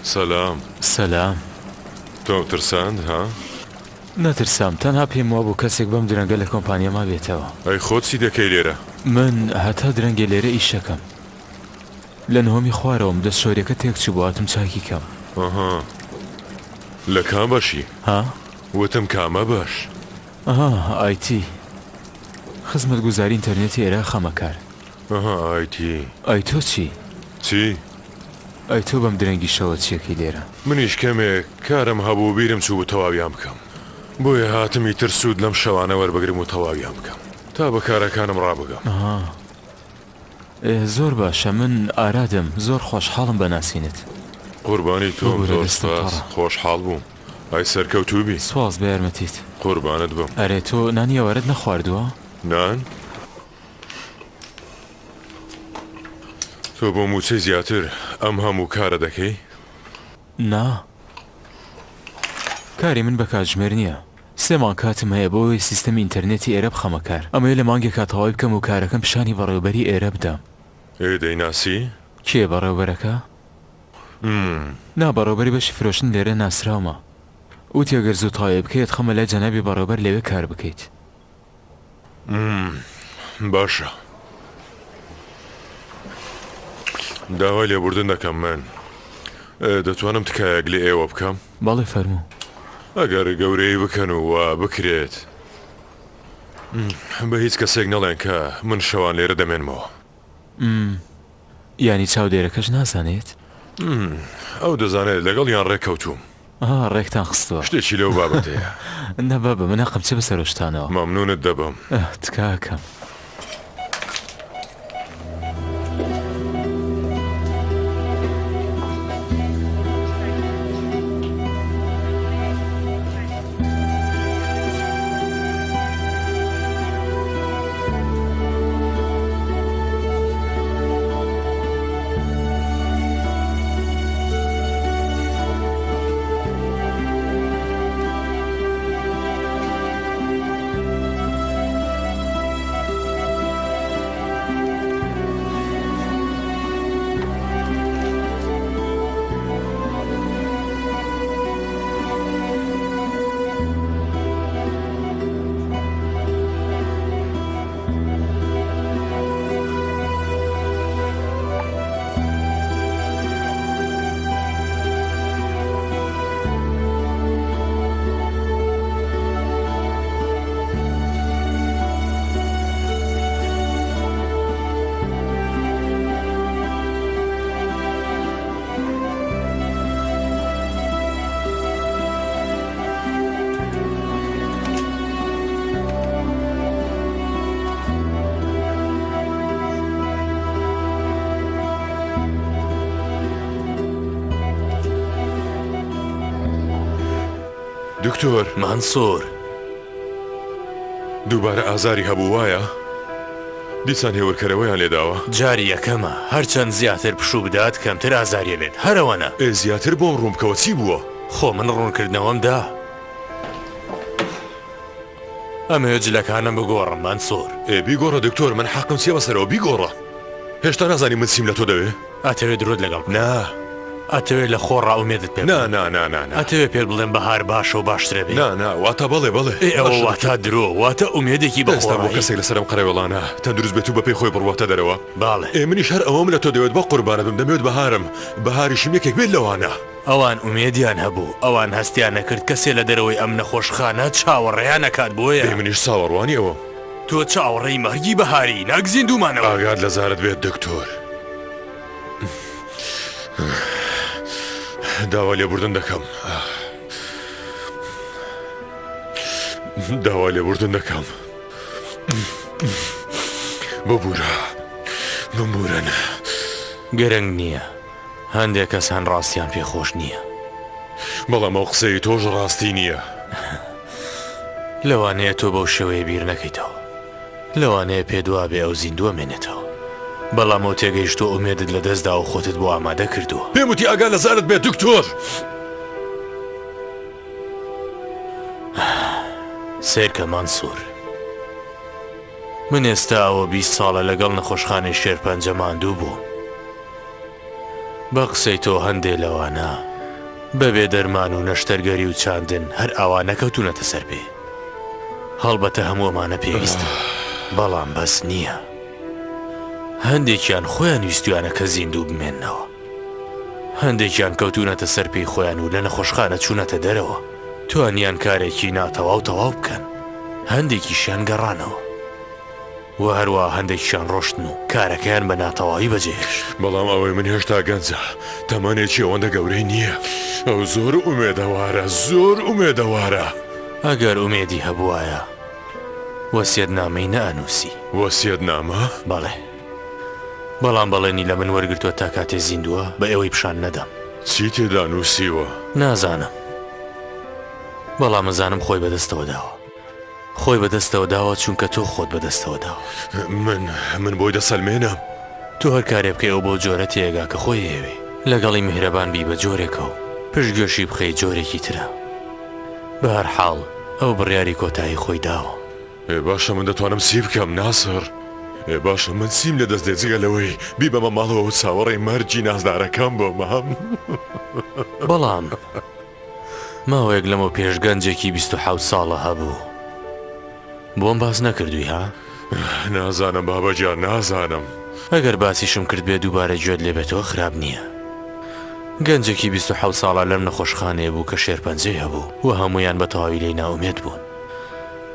سەلام. سەلام. تۆم ترساند ها؟ نەترسام، تەنها پێم وابوو کەسێک بەم درەنگە لە کۆمپانیا مابێتەوە. ئەی خۆت چی دەکەی لێرە؟ من هەتا درەنگێ لێرە ئیشەکەم. لە نهۆمی خوارەوەم دەستشۆریەکە تێکچووبوو هاتم چاکی کەم. ئەها لە کام بەشی؟ ها؟ وتم کامە بەش؟ ئەها ئایتی. خزمەتگوزاری ئینتەرنێتی ئێرە خەمە کار. ئەها ئایتی. ئای تۆ چی؟ چی؟ ئای تۆ بەم درەنگی شەوە چیەکەی لێرە؟ منیش کەمێک کارم هەبوو بیرم چووبوو تەواویان بکەم بۆیە هاتم ئیتر سوود لەم شەوانە وەربگرم و تەواویان بکەم تا بە کارەکانم ڕابگەم. ئەها ئێ زۆر باشە من ئارادم زۆر خۆشحاڵم بە ناسینت. قوربانی تۆم ببورە زۆر دەستم سوپاس تەڕە. خۆشحاڵ بووم ئای سەرکەوتوو بی. سوپاس بە یارمەتیت. قوربانت بم. ئەرێ تۆ نانی ئێوارەت نەخواردووە؟ نان؟ تۆ بۆ مووچەی زیاتر ئەم هەموو کارە دەکەی؟ نا. کاری من بە کاتژمێر نییە. سێ مانگ کاتم هەیە بۆ ئەوەی سیستەمی ئینتەرنێتی ئێرە بخەمە کار. ئەمەوێ لە مانگێکا تەواوی بکەم و کارەکەم پیشانی بەڕێوەبەری ئێرە بدەم. ئێ دەیناسی؟ کێ؟ بەڕێوەبەرەکە؟ نا، بەڕێوەبەری بەشی فرۆشتن لێرە ناسراومە. وتی ئەگەر زوو تەواوی بکەی ئەتخەمە لای جەنابی بەڕێوەبەر لەوێ کار بکەیت. باشە داوای لێبوردن دەکەم من دەتوانم تکایەک لە ئێوە بکەم؟ بەڵێ فەرموو. ئەگەر گەورەی بکەن و وا بکرێت بە هیچ کەسێک نەڵێن کە من شەوان لێرە دەمێنمەوە. یانی چاودێرەکەش نازانێت؟ ئەو دەزانێت لەگەڵیان ڕێککەوتووم. ئا ڕێکتان خستووە. شتێکی لەو بابەتەیە. نا بابە من هەقم چ بەسەر ئەو شتانەوە. مەمنوونت دەبم. ئه تکا ئەکەم. دکتۆر. مەنسوور. دووبارە ئازاری هەبوو وایە؟ دیسان هێورکەرەوەیان لێداوە؟ جاری یەکەمە، هەرچەند زیاتر پشوو بدات کەمتر ئازاری ئەبێت، هەر ئەوەنە. ئێ زیاتر بۆم ڕوون بکەوە چی بووە؟ خۆ من ڕوونکردنەوەم دا. ئەمەوێ جلەکانم بگۆڕم مەنسوور. ئێ بیگۆڕە دکتۆر من حەقم چیە بەسەرەوە بیگۆڕە هێشتا نازانی من چیم لە تۆ دەوێ؟ ئەتەوێ درۆت لەگەڵ بکەم؟ نا. ئەتەوێ لە خۆڕا ئومێدت پێ نا بکەم؟ نا نا نا نا. ئەتەوێ پێت بڵێم بەهار باشە و باشترە بێ؟ نا نا واتە بەڵێ بەڵێ ئێ ئەوە باشە واتە دکتۆر. درۆ واتە ئومێدێکی بە ئێستا بۆ خۆڕایی. کەسێک لەسەر ئەم قەرەوێڵانە تەندروست بێت و بەپێی خۆی بڕواتە دەرەوە؟ بەڵێ. ئێ منیش هەر ئەوەم لە تۆ دەوێت بەقوربانت بم دەمەوێت بەهارم بەهاریشم یەکێک بێت لەوانە. ئەوان ئومێدیان هەبوو، ئەوان هەستیان ئەکرد کەسێ لە دەرەوەی ئەم نەخۆشخانە چاوەڕێیان ئەکات بۆیە. ئێ منیش چاوەڕوانی ئەوەم. تۆ چاوەڕێی مەرگی بەهاری نەک زیندوومانەوەی. ئاگات لە زارت بێت دکتۆر. داوای لێبوردن دەکەم. داوای لێبوردن دەکەم. ببورە. بمبورن. گرنگ نییە. هەندێک کەس هەن ڕاستیان پێ خۆش نییە. بەڵام ئەو قسەی تۆش ڕاستی نییە. لەوانەیە تۆ بەو شێوەیە بیر نەکەیتەوە. لەوانەیە پێت وابێ ئەو زیندووە مێنێتەوە. بەڵام ئەو تێگەیشتووە ئومێدت لەدەست داوە خۆتت بۆ ئامادە کردووە. پێم وتی ئاگا لە زارت بێت دکتۆر. سەیرکە مەنسوور. من ئێستا ئەوە 20 ساڵە لەگەڵ نەخۆشخانەی شێرپەنجە ماندوو بووم. بە قسەی تۆ هەندێ لەوانە بەبێ دەرمان و نەشتەرگەری و چاندن هەر ئاوا نەکەوتوونەتە سەر پێ. هەڵبەتە هەموو ئەمانە پێویستن، بەڵام بەس نییە. هەندێکیان خۆیان ویستویانە کە زیندوو بمێننەوە. هەندێکیان کەوتوونەتە سەر پێی خۆیان و لە نەخۆشخانە چوونەتە دەرەوە، توانیان کارێکی ناتەواو تەواو بکەن، هەندێکیشیان گەڕانەوە. وە هەروەها هەندێکیشیان ڕۆشتن و کارەکەیان بە ناتەواوی بەجێهێشت. بەڵام ئەوەی من هێشتا گەنجە، تەمەنێکی ئەوەندە گەورەی نییە. ئەو زۆر ئومێدەوارە، زۆر ئومێدەوارە. ئەگەر ئومێدی هەبووایە، وەسیەتنامەی نەئەنووسی. وەسیەتنامە؟ بەڵێ. بەڵام بەڵێنی لە من وەرگرتووە تا کاتێ زیندووە بە ئێوەی پیشان نەدەم. چی تێدا نووسیوە؟ نازانم. بەڵام ئەزانم خۆی بەدەستەوە داوە. خۆی بەدەستەوە داوە چونکە تۆ خۆت بەدەستەوە داوە. من، من بۆی دەسەلمێنم. تۆ هەر کارێ بکەی ئەو بەو جۆرە تێئەگا کە خۆی ئەیەوێ. لەگەڵی میهرەبان بی بە جۆرێکە و پشتگوێشی بخەی جۆرێکی ترە. بە هەر حاڵ ئەو بڕیاری کۆتایی خۆی داوە. ئێ باشە من دەتوانم چی بکەم ناسڕ؟ ئێ باشە من چیم لە دەست دێ جگە لەوەی بیبەمە ماڵەوە و چاوەڕێی مەرگی نازدارەکەم بم هەم؟ بەڵام ماوەیەک لەمەو پێش گەنجێکی 27 ساڵە هەبوو بۆم باس نەکردووی ها؟ نازانم بابە گیان نازانم. ئەگەر باسیشم کردبێ دووبارە گوێت لێ بێتەوە خراپ نییە. گەنجێکی 27 ساڵە لەم نەخۆشخانەیە بوو کە شێرپەنجەی هەبوو و هەموویان بە تەواوی لێی نائومێد بوون.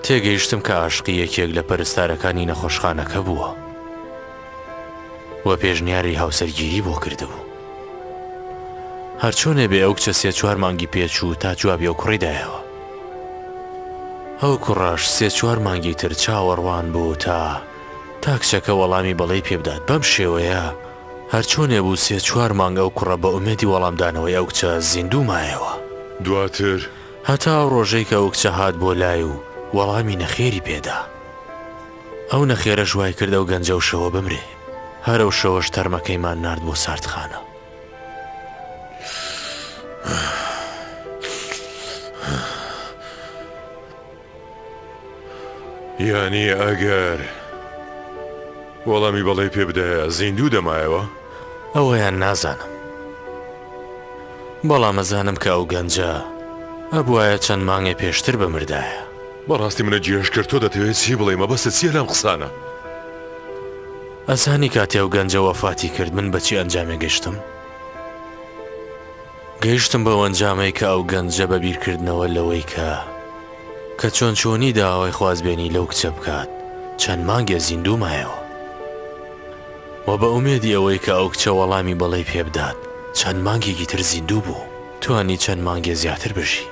تێگەیشتم کە ئاشقی یەکێک لە پەرستارەکانی نەخۆشخانەکە بووە و پێشنیاری هاوسەرگیری بۆ کردبوو. هەرچۆنێ بێ ئەو کچە سێ چوار مانگی پێچوو تا جوابی ئەو کوڕەی دایەوە. ئەو کوڕەش سێ چوار مانگی تر چاوەڕوان بوو تا تا کچەکە وەڵامی بەڵێی پێ بدات بەم شێوەیە هەرچۆنێ بوو سێ چوار مانگ ئەو کوڕە بە ئومێدی وەڵامدانەوەی ئەو کچە زیندوو مایەوە. دواتر. هەتا ئەو ڕۆژەی کە ئەو کچە هات بۆ لای و وەڵامی نەخێری پێ دا. ئەو نەخێرەش وای کرد ئەو گەنجە ئەو شەوە بمرێ. هەر ئەو شەوەش تەرمەکەیمان نارد بۆ ساردخانە. یانی ئەگەر وەڵامی بەڵێی پێ بدایە زیندوو دەمایەوە؟ ئەوەیان نازانم. بەڵام ئەزانم کە ئەو گەنجە ئەبوایە چەند مانگێ پێشتر بمردایە. بەڕاستی منت گێژ کرد، تۆ دەتەوێت چی بڵێی، مەبەستت چییە لەم قسانە؟ ئەزانی کاتێ ئەو گەنجە وەفاتی کرد من بە چی ئەنجامێ گەشتم؟ گەیشتم بەو ئەنجامەی کە ئەو گەنجە بە بیرکردنەوە لەوەی کە کە چۆن چۆنی داوای خوازبێنی لەو کچە بکات چەند مانگێ زیندوو مایەوە و بە ئومێدی ئەوەی کە ئەو کچە وەڵامی بەڵێی پێ بدات چەند مانگێکی تر زیندوو بوو توانی چەند مانگێ زیاتر بژی.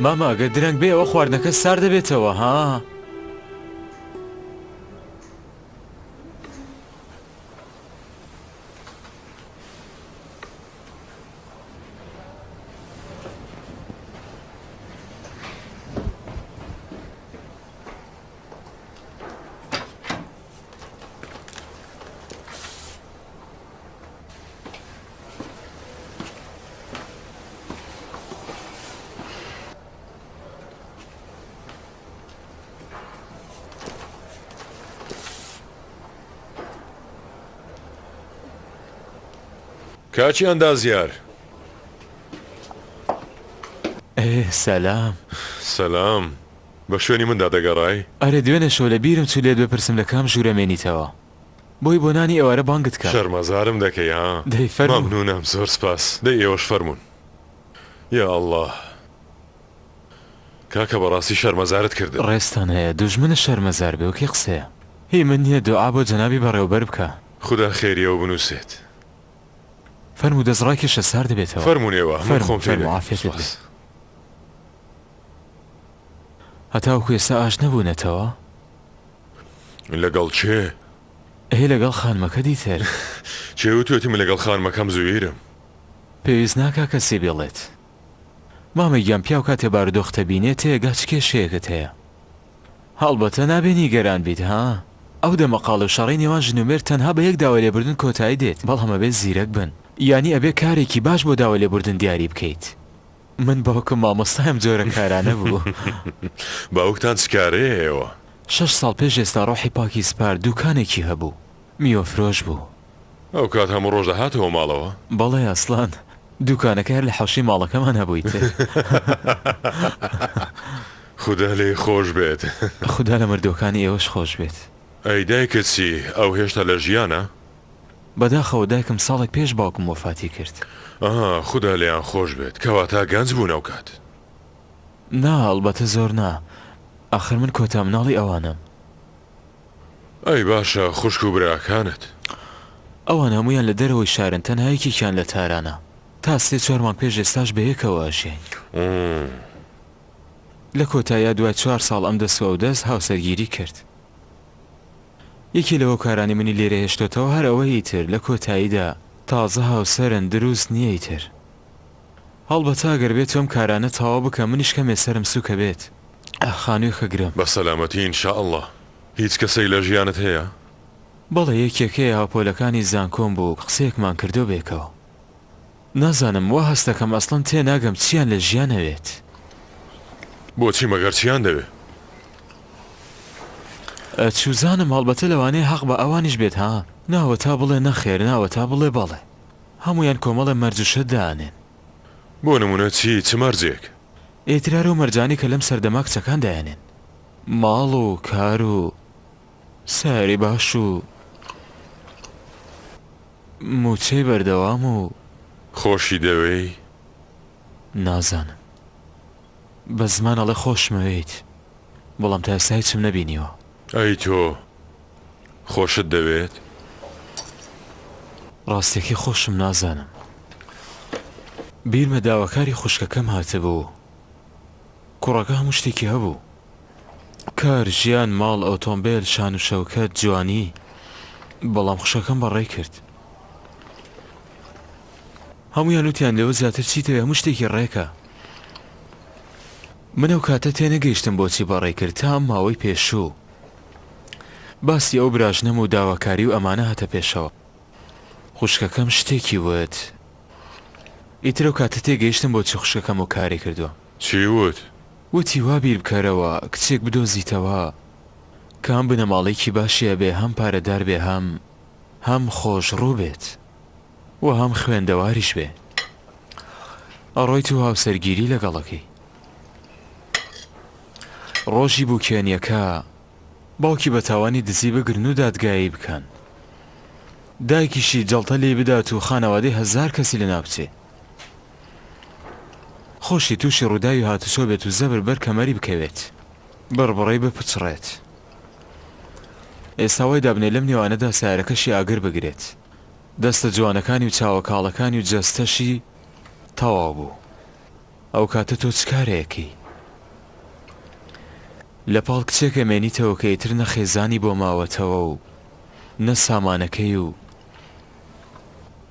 مامە ئەگەر درەنگ بێ ئەوە خواردنەکە سارد دەبێتەوە ها. کاکی ئەندازیار. ئێ سەلام. سەلام. بە شوێنی مندا دەگەڕای؟ ئەرێ دوێنێ شەو لە بیرم چوو لێت بپرسم لە کام ژوورە مێنیتەوە بۆی بۆ نانی ئێوارە بانگت کەم. شەرمەزارم دەکەی ها؟ دەی فەرموو. مەمنوونم زۆر سپاس. دەی ئێوەش فەرموون. یا ئەڵڵا. کاکە بەڕاستی شەرمەزارت کردم. ڕێزتان هەیە دوژمنت شەرمەزار بێ وەکی قسەیە هی من نیە دوعا بۆ جەنابی بەڕێوبەر بکە. خودا خێری ئەو بنوسێت. فەرموو دەست ڕاکێشە سارد دەبێتەوە. فەرموون ئێوە من فەرموو خۆم تێی فەرموو دەگەم عافیەتت بێ. سوپاس. هەتاوەکو ئێستا ئاشت نەبوونەتەوە؟ لەگەڵ کێ؟ ئێ لەگەڵ خانمەکە دیتر. کێ وتوێتی من لەگەڵ خانمەکەم زویرم؟ پێویست ناکا کەسی بیڵێت. مامە گیان پیاو کاتێ بارودۆختە بینێ تێئەگا چ کێشەیەکت هەیە. هەڵبەتە نابێ نیگەران بیت ها. ئەو دەمەقاڵێ و شەڕەی نێوان ژن و مێرد تەنها بە یەک داوای لێبوردن کۆتایی دێت بەڵام ئەبێ زیرەک بن یانی ئەبێ کارێکی باش بۆ داوای لێبوردن دیاری بکەیت. من باوکم مامۆستای ئەم جۆرە کارانە بوو. باوکتان چ کارەیە ئێوە؟ شەش ساڵ پێش ئێستا ڕۆحی پاکی سپارد دوکانێکی هەبوو میوە فرۆش بوو. ئەو کات هەموو ڕۆژ دەهاتەوە ماڵەوە؟ بەڵێ ئەسڵەن دوکانەکە هەر لە حەوشەی ماڵەکەمان هەبوو ئیتر. خودا لێی خۆش بێت. خودا لە مردووەکانی ئێوەش خۆش بێت. ئەی دایکت چی؟ ئەو هێشتا لە ژیانە؟ بەداخەوە دایکم ساڵێک پێش باوکم وەفاتی کرد. ئەها خودا لێیان خۆش بێت کەواتە گەنج بوون ئەو کات. نا ئەڵبەتە زۆر نا ئاخر من کۆتا مناڵی ئەوانم. ئەی باشە خوشک و براکانت؟ ئەوان هەموویان لە دەرەوەی شارن تەنها یەکێکیان لە تارانە تا سێ چوار مانگ پێش ئێستاش بەیەکەوە ئەژیاین. لە کۆتاییا دوای چوار ساڵ ئەم دەست و ئەو دەست هاوسەرگیری کرد. یەکێ لە هۆکارانی منی لێرە هێشتۆتەوە هەر ئەوەیە ئیتر لە کۆتاییدا تازە هاوسەرن دروست نیە ئیتر. هەڵبەتە ئەگەر بێتو ئەم کارانە تەواو بکەم منیش کەمێ سەرم سوکە بێت خانووی خگرم. بە سەلامەتی ان شاء اللە. هیچ کەسێک لە ژیانت هەیە؟ بەڵێ یەکێک هەیە هاوپۆلەکانی زانکۆم بوو قسەیەکمان کردو بێکەوە. نازانم وا هەستەکەم ئەسڵەن تێناگەم چیان لە ژیان ئەوێت. بۆچی مەگەر چیان دەوێ؟ چوزانم هەڵبەتە لەوانەیە هەق بە ئەوانیش بێت ها. نا وەتا بڵێ نەخێر نا وەتا بڵێ بەڵێ. هەموویان کۆمەڵێ مەرج و شت دائەنێن. بۆ نموونە چی؟ چ مەرجێک؟ ئیتر هەر ئەو مەرجانەی کە لەم سەردەمە کچەکان دایەنێن. ماڵ و کار و سەیارەی باش و. مووچەی بەردەوام و. خۆشی دەوێی؟ نازانم. بە زمان ئەڵێ خۆشمەوێیت، بەڵام تا ئێستا هیچم نەبینیوە. ئەی تۆ خۆشت دەوێت؟ ڕاستیەکەی خۆشم نازانم. بیرمە داواکاری خوشکەکەم هاتبوو. کوڕەکە هەموو شتێکی هەبوو. کار، ژیان، ماڵ، ئۆتۆمبێل، شان و شەوکەت، جوانی. بەڵام خوشکەکەم بەڕێی کرد. هەموویان وتیان لەوە زیاتر چیتەوێ هەموو شتێکی ڕێکە. من ئەو کاتە تێنەگەیشتم بۆچی بەڕێی کرد تا ئەم ماوەی پێشوو. باسی ئەو براژنەم و داواکاری و ئەمانە هاتە پێشەوە. خوشکەکەم شتێکی وت. ئیتر ئەو کاتە تێگەیشتم بۆچی خوشکەکەم ئەو کارەی کردووە. چی وت؟ وتی وا بیر بکەرەوە کچێک بدۆزیتەوە کە هەم بنەماڵەیەکی باشی هەبێ هەم پارەدار بێ هەم هەم خۆش ڕوو بێت و هەم خوێندەواریش بێ ئەڕۆیت و هاوسەرگیری لەگەڵەکەی. ڕۆژی بوکێنیەکە باوکی بە تاوانی دزی بگرن و دادگایی بکەن دایکیشی جەڵتە لێی بدات و خانەوادەی هەزار کەسی لەناو بچێ. خۆشی تووشی ڕووداوی هاتوچۆ بێت و زەبر بەر کەمەری بکەوێت، بڕبڕەی بپچڕێت. ئێستا وای دابنێ لەم نێوانەدا سەیارەکەشی ئاگر بگرێت. دەستە جوانەکانی و چاوە کاڵەکانی و جەستەشی تەواو بوو. ئەو کاتە تۆ چ کارێ ئەکەی؟ لە پاڵ کچێک ئەمێنیتەوە کە ئیتر نە خێزانی بۆ ماوەتەوە و نە سامانەکەی و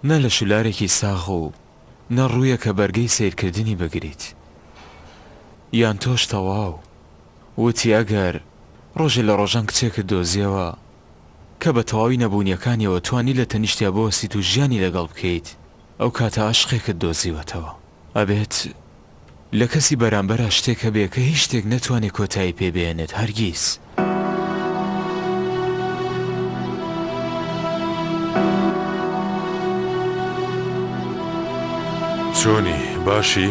نە لەشولارێکی ساغ و نە ڕوویەک کە بەرگەی سەیرکردنی بگریت. یان تۆش تەواو. وتی ئەگەر ڕۆژێ لە ڕۆژان کچێکت دۆزیەوە کە بە تەواوی نەبوونیەکانیەوە توانی لە تەنیشتیا بوەستیت و ژیانی لەگەڵ بکەیت ئەو کاتە عەشقێکت دۆزیوەتەوە. ئەبێت لە کەسی بەرامبەرا شتێک هەبێ کە هیچ شتێک نەتوانێ کۆتایی پێ بێنێت هەرگیز. چۆنی باشی؟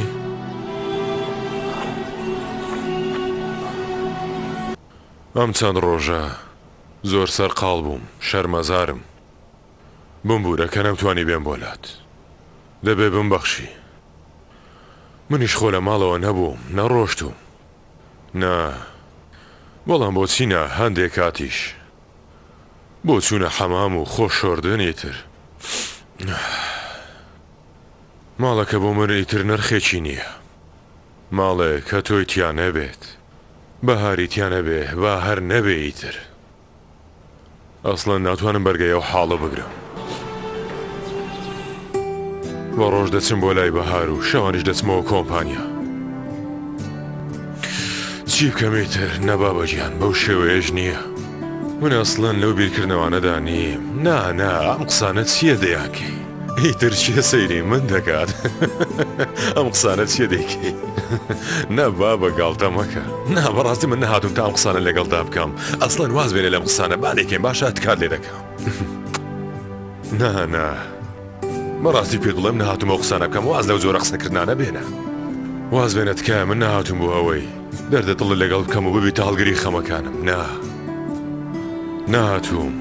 ئەم چەند ڕۆژە زۆر سەرقاڵ بووم شەرمەزارم بمبورە کە نەمتوانی بێم بۆ لات دەبێ بمبەخشی منیش خۆ لە ماڵەوە نەبووم نەڕۆشتووم نا بەڵام بۆچی نا هەندێ کاتیش بۆ چوونە حەمام و خۆ شۆردن ئیتر ماڵەکە بۆ من ئیتر نرخێکی نییە ماڵێ کە تۆی تیا نەبێت بەهاری تیا نەبێ با هەر نەبێ ئیتر. ئەسڵەن ناتوانم بەرگەی ئەو حاڵە بگرم. بە ڕۆژ دەچم بۆ لای بەهار و شەوانیش دەچمەوە کۆمپانیا. چی بکەم ئیتر نە بابە گیان بەو شێوەیەش نییە. من ئەسڵەن لەو بیرکردنەوانەدا نیم. نا نا ئەم قسانە چییە دەیانکەی؟ ئیتر کێ سەیری من دەکات؟ ئەم قسانە چییە دەیکەی؟ نا بابە گاڵتە مەکە. نا بەڕاستی من نەهاتووم تا ئەم قسانە لەگەڵدا بکەم. ئەسڵەن واز بێنە لەم قسانە با دەیکەین باشە تکات لێ دەکەم. نا نا بەڕاستی پێت بڵێم نەهاتووم ئەو قسانە بکەم واز لەو جۆرە قسەکردنانە بێنە. واز بێنە تکایە من نەهاتووم بۆ ئەوەی دەردە دڵت لەگەڵ بکەم و ببیتە هەڵگری خەمەکانم نا نەهاتووم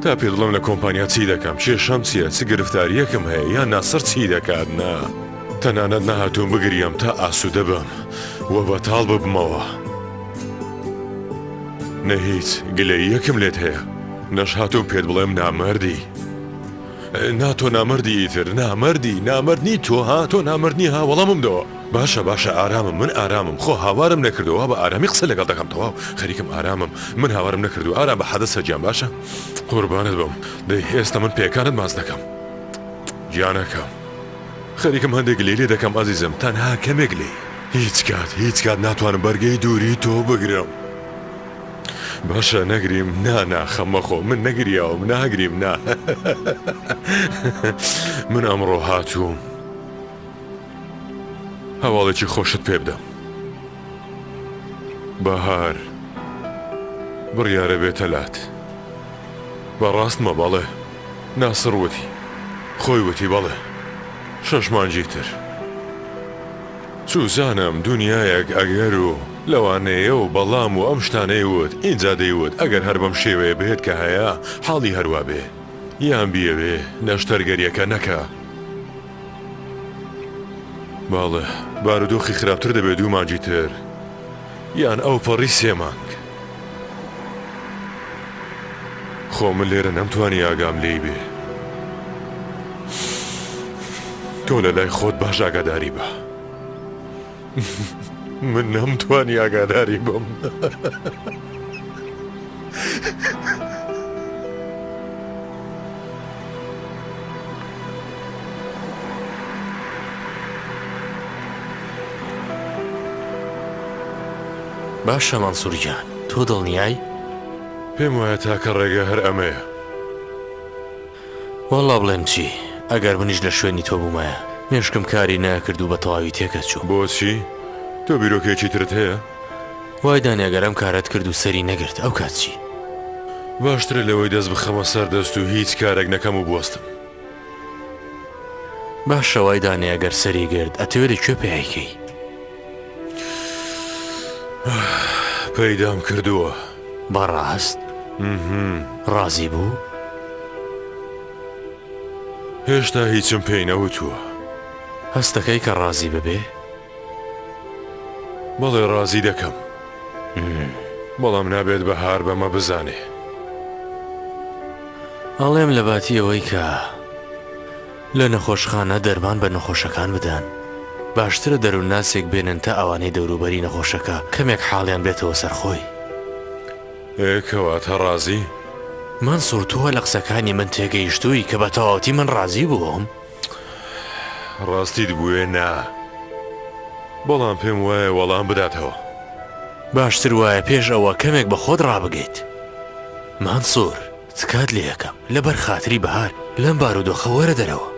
تا پێت بڵێم لە کۆمپانیا چی دەکەم کێشەم چییە چ گرفتارییەکم هەیە یان ناسڕ چی دەکات نا تەنانەت نەهاتووم بگریم تا ئاسوودە بم و بەتاڵ ببمەوە. نە هیچ گلەییەکم لێت هەیە، نەش هاتووم پێت بڵێم نامەردی. نا تۆ نامەردی ئیتر، نامەردی، نامەرد نیت تۆ ها، تۆ نامەرد نی ها، وەڵامم دەوە. باشە باشە ئارامم، من ئارامم، خۆ هاوارم نەکردووە، وا بە ئارامی قسە لەگەڵ دەکەم، تەواو خەریکم ئارامم، من هاوارم نەکردووە، ئارام بە حەدەسە گیان باشە؟ قوربانت بم، دەی ئێستا من پێکانت ماچ دەکەم. گیانەکەم. خەریکم هەندێک گلەی لێ دەکەم ئازیزم تەنها کەمێک لێی. هیچ کات هیچ کات ناتوانم بەرگەی دووری تۆ بگرم. باشە نەگریم نا نا خەم مەخۆ من نەگریاوم ناگریم نا من ئەمڕۆ هاتووم هەواڵێکی خۆشت پێ بدەم بەهار بڕیارە بێتە لات بەڕاستمە بەڵێ. ناسڕ وتی، خۆی وتی بەڵێ، شەش مانگی تر. چوزانم دونیایەک ئەگەر و لەوانەیە و بەڵام و ئەم شتانەی وت، ئینجا دەیوت ئەگەر هەر بەم شێوەیە بێت کە هەیە حاڵی هەروا بێ، یان بیەوێ نەشتەرگەریەکە نەکا. بەڵێ، بارودۆخی خراپتر دەبێ دوو مانگی تر یان ئەوپەڕی سێ مانگ. خۆ من لێرە نەمتوانی ئاگام لێی بێ. تۆ لە لای خۆت باش ئاگاداری بە. من نەمتوانی ئاگاداری بم. باشە مەنسوور گیان تۆ دڵنیای؟ پێم وایە تاکە ڕێگە هەر ئەمەیە. وەڵڵا بڵێم چی، ئەگەر منیش لە شوێنی تۆ بوومایە، مێشکم کاری نەئەکرد و بە تەواوی تێکەچووم. بۆچی؟ تۆ بیرۆکەیەکی ترت هەیە؟ وای دانێ ئەگەر ئەم کارەت کرد و سەری نەگرت، ئەو کات چی؟ باشترە لەوەی دەست بخەمە سەر دەست و هیچ کارێک نەکەم و بوەستم. باشە وای دانێ ئەگەر سەری گرت، ئەتەوێ لە کوێ پەیای کەی؟ پەیدام کردووە. بەڕاست؟ ڕازی بوو؟ هێشتا هیچم پێی نەوتووە. هەستەکەی کە ڕازی ببێ؟ بەڵێ ڕازی دەکەم. بەڵام نابێت بەهار بەمە بزانێ. ئەڵێم لەباتی ئەوەی کە لە نەخۆشخانە دەرمان بە نەخۆشەکان بدەن، باشترە دەروونناسێک بێنن تا ئەوانەی دەوروبەری نەخۆشەکە کەمێک حاڵیان بێتەوە سەر خۆی. ئێ کەواتە ڕازی؟ مەنسوور تۆ لە قسەکانی من تێگەیشتووی کە بە تەواوەتی من ڕازی بووم؟ ڕاستیت بوێ نا، بەڵام پێم وایە وەڵام بداتەوە. باشتر وایە پێش ئەوە کەمێک بە خۆت ڕابگەیت مەنسوور. تکات لێ ئەکەم لەبەر خاتری بەهار لەم بارودۆخە وەرە دەرەوە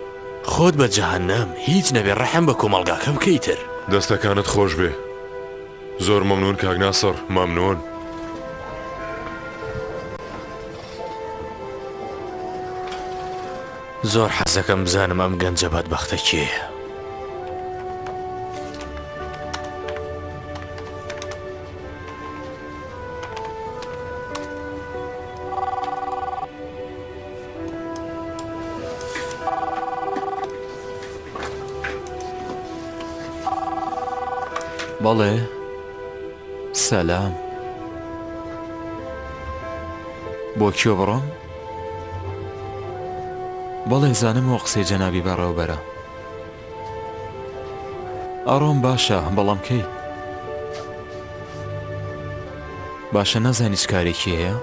خۆت بە جەهەنەم هیچ نەبێ ڕەحم بە کۆمەڵگاکە بکە ئیتر. دەستەکانت خۆش بێ زۆر مەمنون کاک ناسڕ مەمنون. زۆر حەزەکەم بزانم ئەم گەنجە بەدبەختە کێیە. بەڵێ سەلام. بۆ کوێ بڕۆم؟ بەڵێ زانم ئەوە قسەی جەنابی بەڕێوەبەرە. ئەڕۆم باشە بەڵام کەی؟ باشە نازانی چ کارێکی هەیە؟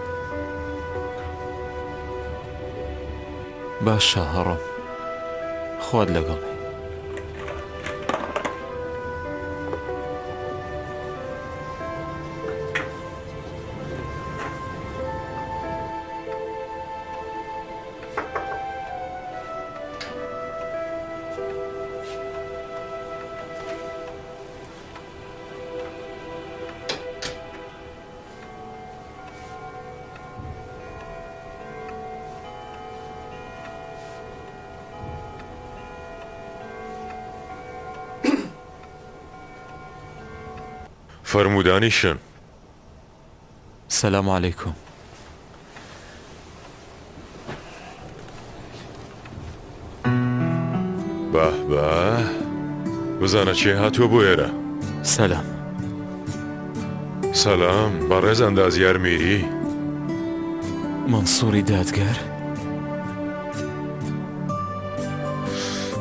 باشە ئەڕۆم خوات لەگەڵ بێ. فەرموو دانیشن. سلام علیکم. باه باه بزانە کێ هاتووە بۆ ئێرە. سلام. سلام بەڕێز ئەندازیار میری. مەنسووری دادگەر؟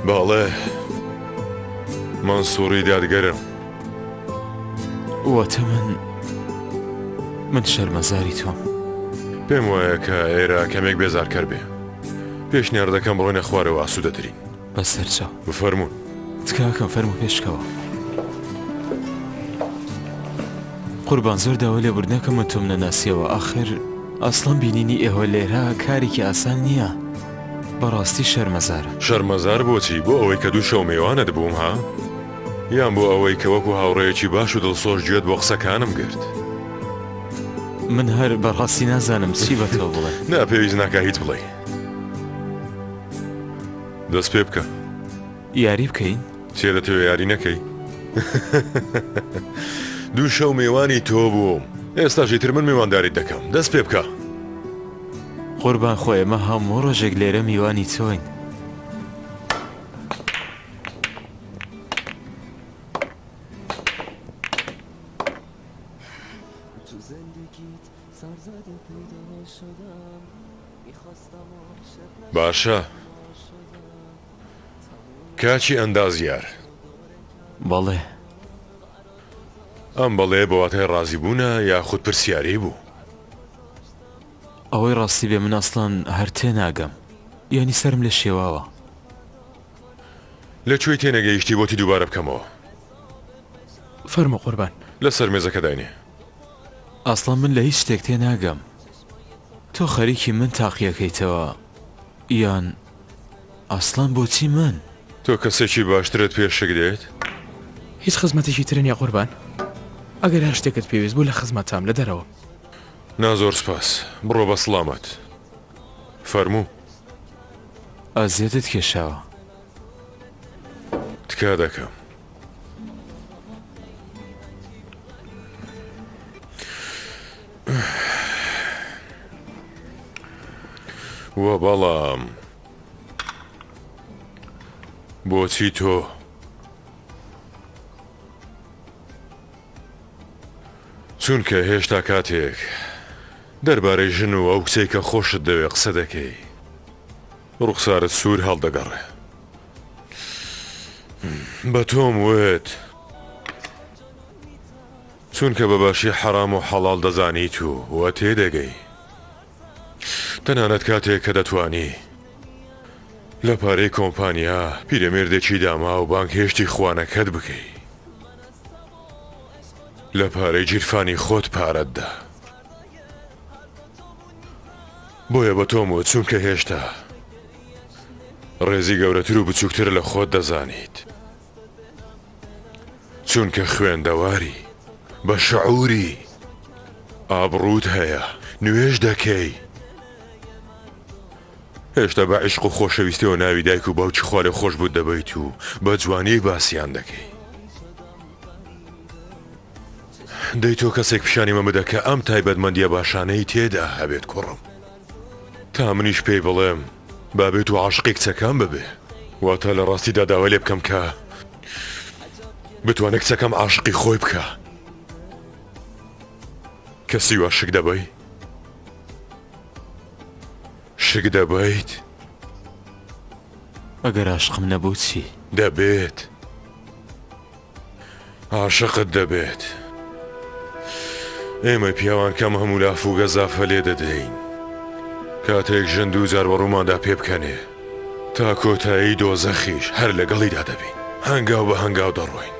بەڵێ مەنسووری دادگەرم. واتە من من شەرمەزاری تۆم. پێم وایە کە ئێرە کەمێک بێزارکەر بێ. پێشنیار دەکەم بڕۆینە خوارەوە ئاسوودەترین. بەسەرچاو. بفەرموون. تکاکەم فەرموو پێشکەوە. قوربان زۆر داوای لێبوردنەکەم من تۆم نەناسیەوە ئاخر ئەسڵەن بینینی ئێوە لێرە کارێکی ئاسان نییە بەڕاستی شەرمەزارم. شەرمەزار بۆچی؟ بۆ ئەوەی کە دووشەو مێوانت بووم ها؟ یان بۆ ئەوەی کە وەکو هاوڕێیەکی باش و دڵسۆز گوێت بۆ قسەکانم گرت؟ من هەر بەڕاستی نازانم چی بە تۆ بڵێم. نا پێویست ناکا هیچ بڵێی. دەست پێ بکە. یاری بکەین؟ چیە دەتەوێ یاری نەکەی؟ دوو شەو مێوانی تۆ بووم ئێستاش ئیتر من میوانداریت دەکەم دەست پێ بکە. قوربان خۆ ئێمە هەموو ڕۆژێک لێرە میوانی تۆین. باشە کاکی ئەندازیار. بەڵێ. ئەم بەڵێیە بە واتای ڕازیبوونە یاخود پرسیاری بوو؟ ئەوەی ڕاستی بێ من ئەسڵەن هەر تێناگەم یانی سەرم لێ شێواوە. لە کوێی تێنەگەیشتی بۆتی دووبارە بکەمەوە؟ فەرموو قوربان. لەسەر مێزەکە داینێ. ئەسڵەن من لە هیچ شتێک تێناگەم تۆ خەریکی من تاقیەکەیتەوە یان ئەسڵەن بۆچی من؟ تۆ کەسێکی باشترت پێ شک دێت؟ هیچ خزمەتێکی تر نیە قوربان ئەگەر هەر شتێکت پێویست بوو لە خزمەتتام لە دەرەوەم. نا زۆر سوپاس بڕۆ بە سڵامەت فەرموو. ئەزیەتت کێشاوە. تکا دەکەم. وە بەڵام بۆچی تۆ چونکە هێشتا کاتێک دەربارەی ژن و ئەو کچەی کە خۆشت دەوێ قسە دەکەی ڕوخسارت سوور هەڵدەگەڕێ بە تۆم وت چونکە بە باشی حەرام و حەڵاڵ دەزانیت و وە تێدەگەی تەنانەت کاتێک کە دەتوانی لە پارەی کۆمپانیا پیرەمێردێکی داماو بانگهێشتی خوانەکەت بکەی لە پارەی گیرفانی خۆت پارەت دا بۆیە بە تۆم وت چونکە هێشتا ڕێزی گەورەتر و بچووکتر لە خۆت دەزانیت چونکە خوێندەواری، بە شعوری، ئابڕووت هەیە، نوێژ دەکەی، هێشتا بە عیشق و خۆشەویستیەوە ناوی دایک و باوکی خوالێخۆشبووت دەبەیت و بە جوانی باسیان دەکەی. دەی تۆ کەسێک پیشانی من بدە کە ئەم تایبەتمەندیە باشانەی تێدا هەبێت کوڕم. تا منیش پێی بڵێم با بێت و عاشقی کچەکەم ببێ. واتە لە ڕاستیدا داوای لێ بکەم کە. بتوانێ کچەکەم عاشقی خۆی بکا. کەسی وا شک دەبەی؟ شک دەبەیت؟ ئەگەر عاشقم نەبوو چی؟ دەبێت. عاشقت دەبێت. ئێمەی پیاوان کەم هەموو لاف و گەزافە لێ دەدەین. کاتێک ژن دووجار بە ڕووماندا پێبکەنێ، تا کۆتایی دۆزەخیش هەر لەگەڵیدا دەبین. هەنگاو بە هەنگاو دەڕۆین.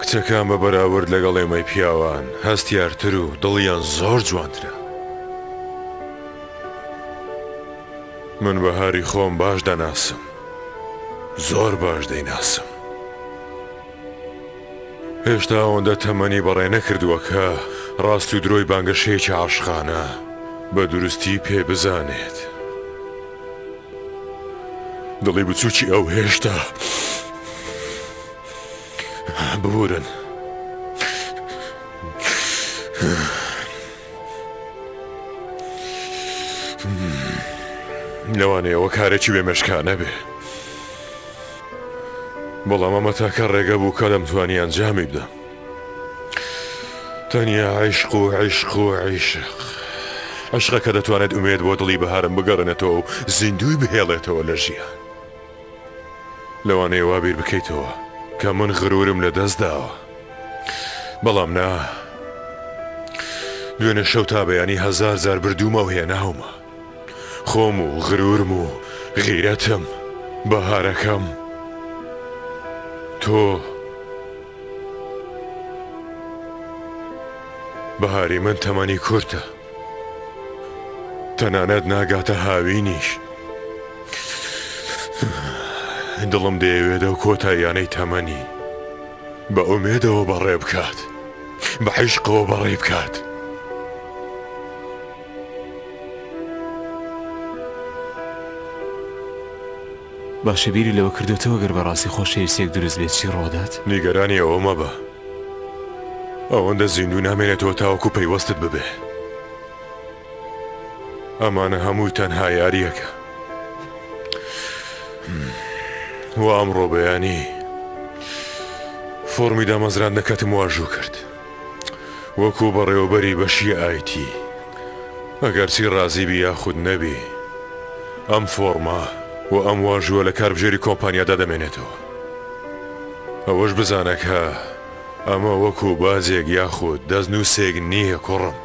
کچەکان بە بەراورد لەگەڵ ئێمەی پیاوان هەستیارتر و دڵیان زۆر جوانترە. من بەهاری خۆم باش دەناسم. زۆر باش دەیناسم. هێشتا ئەوەندە تەمەنی بەڕێ نەکردووە کە ڕاست و درۆی بانگەشەیەکی عاشقانە بە دروستی پێ بزانێت. دڵی بچووکی ئەو هێشتا ببورن. لەوانەیە ئەوە کارێکی بێ مێشکانە بێ بەڵام ئەمە تاکە ڕێگە بوو کە دەمتوانی ئەنجامی بدەم تەنیا عیشق و عیشق و عیشق عشقە کە دەتوانێت ئومێد بۆ دڵی بەهارم بگەڕێنێتەوە و زیندووی بهێڵێتەوە لە ژیان لەوانەیە وا بیر بکەیتەوە کە من غرورم لە دەست داوە بەڵام نا دوێنێ شەو تا بەیانی هەزار جار بردوومە و هێناومە خۆم و غرورم و غیرەتم بەهارەکەم تۆ بەهاری من تەمەنی کورتە تەنانەت ناگاتە هاوینیش دڵم دەیەوێت ئەو کۆتاییانەی تەمەنی بە ئومێدەوە بەڕێ بکات بە عیشقەوە بەڕێ بکات. باشە بیری لەوە کردۆتەوە گەر بەڕاستی خۆشەویستیەک دروست بێت چی ڕوەدات؟ نیگەرانی ئەوە مەبە ئەوەندە زیندوو نامێنێتەوە تاوەکو پەیوەستت ببێ ئەمانە هەمووی تەنها یاریەکە و ئەمڕۆ بەیانی فۆڕمی دامەزراندنەکەتم واژوو کرد وەکو بەڕێوەبەری بەشی ئایتی ئەگەرچی ڕازی بی یاخود نەبی ئەم فۆڕمە و ئەم واژووە لە کاربژێری کۆمپانیادا دەمێنێتەوە ئەوەش بزانە کە ئەمە وەکو باجێک یاخود دەستنووسێک نییە کوڕم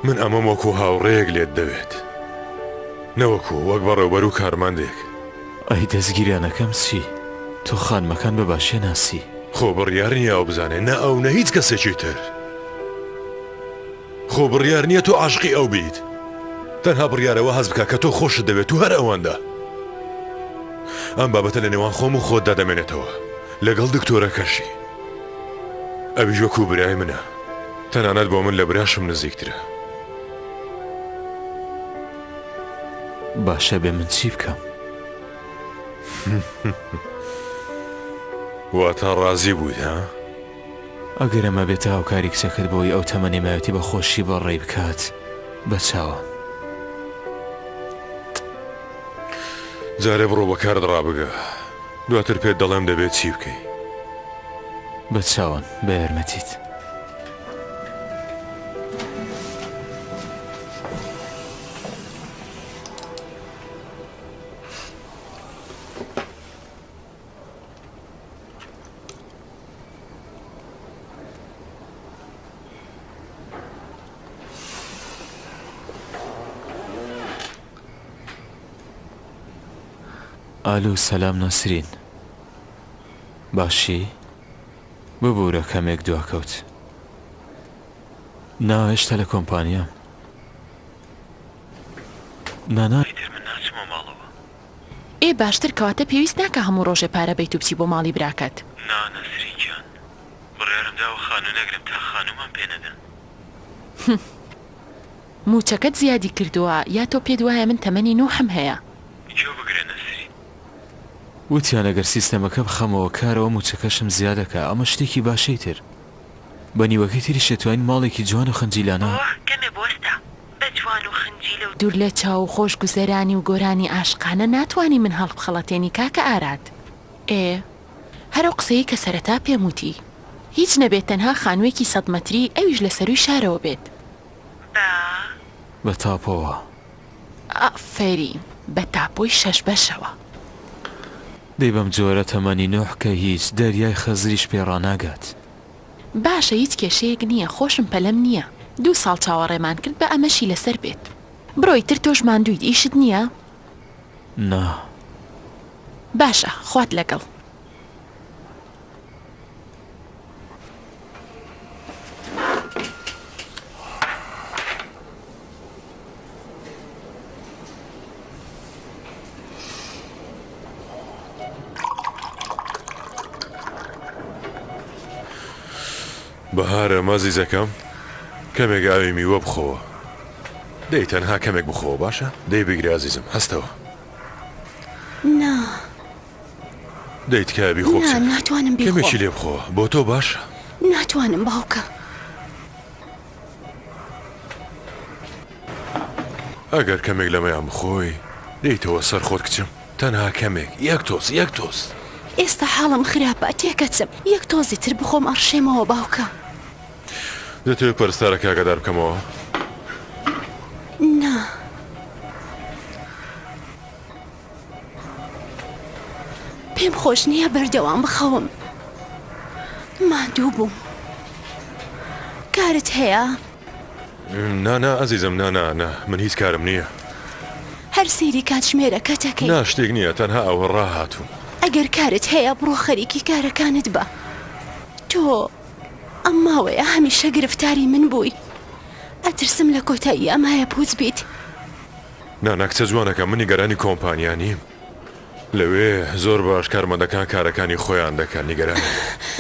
من ئەمەم وەکو هاوڕێیەک لێت دەوێت نەوەکو وەک بەڕێوبەر و کارمەندێک. ئەی دەستگیرانەکەم چی؟ تۆ خانمەکان بە باشی ئەناسی. خۆ بڕیار نییە ئەو بزانێ نە ئەو نە هیچ کەسێکی تر. خۆ بڕیار نییە تۆ عاشقی ئەو بیت. تەنها بڕیارە وا هەست بکا کە تۆ خۆشت دەوێت و هەر ئەوەندە. ئەم بابەتە لە نێوان خۆم و خۆتدا دەمێنێتەوە لەگەڵ دکتۆرەکەشی. ئەویش وەکو برای منە. تەنانەت بۆ من لە براشم نزیکترە. باشە بێ من چی بکەم؟ واتە ڕازی بوویت ها؟ ئەگەر ئەمە بێتە هاوکاری کچەکەت بۆی ئەو تەمەنەی ماوێتی بە خۆشی بەڕێی بکات بە چاوم. جارێ بڕۆ بە کارت ڕابگە دواتر پێت دەڵێم دەبێت چی بکەی. بە چاوم بە یارمەتیت. ئالو سەلام نەسرین باشی ببورە کەمێک دواکەوت نا هێشتا لە کۆمپانیام نا نا ئیتر من ناچمەوە ماڵەوە. ئێ باشتر کەواتە پێویست ناکا هەموو ڕۆژێ پارە بەیت و بچی بۆ ماڵی براکەت. نا نەسرین گیان بڕیارم داوە خانوو نەگرم تا خانوومان پێ نەدەن. هم مووچەکەت زیادی کردووە یا تۆ پێت وایە من تەمەنی نوحم هەیە. گوێ بگرە نەسرین. وتیان ئەگەر سیستەمەکە بخەمەوە کارەوە مووچەکەشم زیادەکا ئەمە شتێکی باشە ئیتر بە نیوەکەی تریش دەتوانین ماڵێکی جوان و خنجیلانە. ئۆه کەمێ بوەستە بە جوان و خنجیلە و دوور لە چاو و خۆش گوزەرانی و گۆرانی عاشقانە ناتوانی من هەڵبخەڵەتێنی کاکە ئاراد. ئێ. هەر ئەو قسەیەی کە سەرەتا پێم وتی. هیچ نەبێت تەنها خانوویەکی سەد مەتری ئەویش لە سەرووی شارەوە بێت. بە. بە تاپۆوە. ئافەرین بە تاپۆی شەش بەشەوە. دەی بەم جۆرە تەمەنی نوح کە هیچ، دەریای خەزریش پێ ڕاناگات. باشە هیچ کێشەیەک نییە خۆشم پەلەم نییە دوو ساڵ چاوەڕێمان کرد با ئەمەشی لەسەر بێت. بڕۆ ئیتر تۆش ماندوویت ئیشت نییە؟ نا. باشە خوات لەگەڵ. بەهارە مازیزەکەم کەمێک ئاوی میوە بخۆوە دەی تەنها کەمێک بخۆوە باشە دەی بگرە ئازیزم هەستەوە نا دەی تکایە بیخۆ نا کچەکەم. ناتوانم بیخۆم. کەمێکی لێ بخۆوە بۆ تۆ باشە. ناتوانم باوکە. ئەگەر کەمێک لەمەیان بخۆی دێیتەوە سەر خۆت کچم تەنها کەمێک یەک تۆز یەک تۆز. ئێستا حاڵم خراپە تێکەچم یەک تۆزی تر بخۆم ئەڕشێمەوە باوکە. دەتەوێ پەرستارەکە ئاگادار بکەمەوە؟ نا. پێم خۆش نییە بەردەوام بخەوم. ماندوو بووم. کارت هەیە؟ نا نا ئەزیزم نا نا نا من هیچ کارم نییە. هەر سەیری کاتژمێرەکەت ئەکەی. نا شتێک نییە تەنها ئەوە ڕاهاتووم. ئەگەر کارت هەیە بڕۆ خەریکی کارەکانت بە. تۆ ئەم ماوەیە هەمیشە گرفتاری من بووی. ئەترسم لە کۆتاییا مایەپووچ بیت. نا نا کچە جوانەکەم من نیگەرانی کۆمپانیا نیم لەوێ زۆر باش کارمەندەکان کارەکانی خۆیان دەکەن نیگەران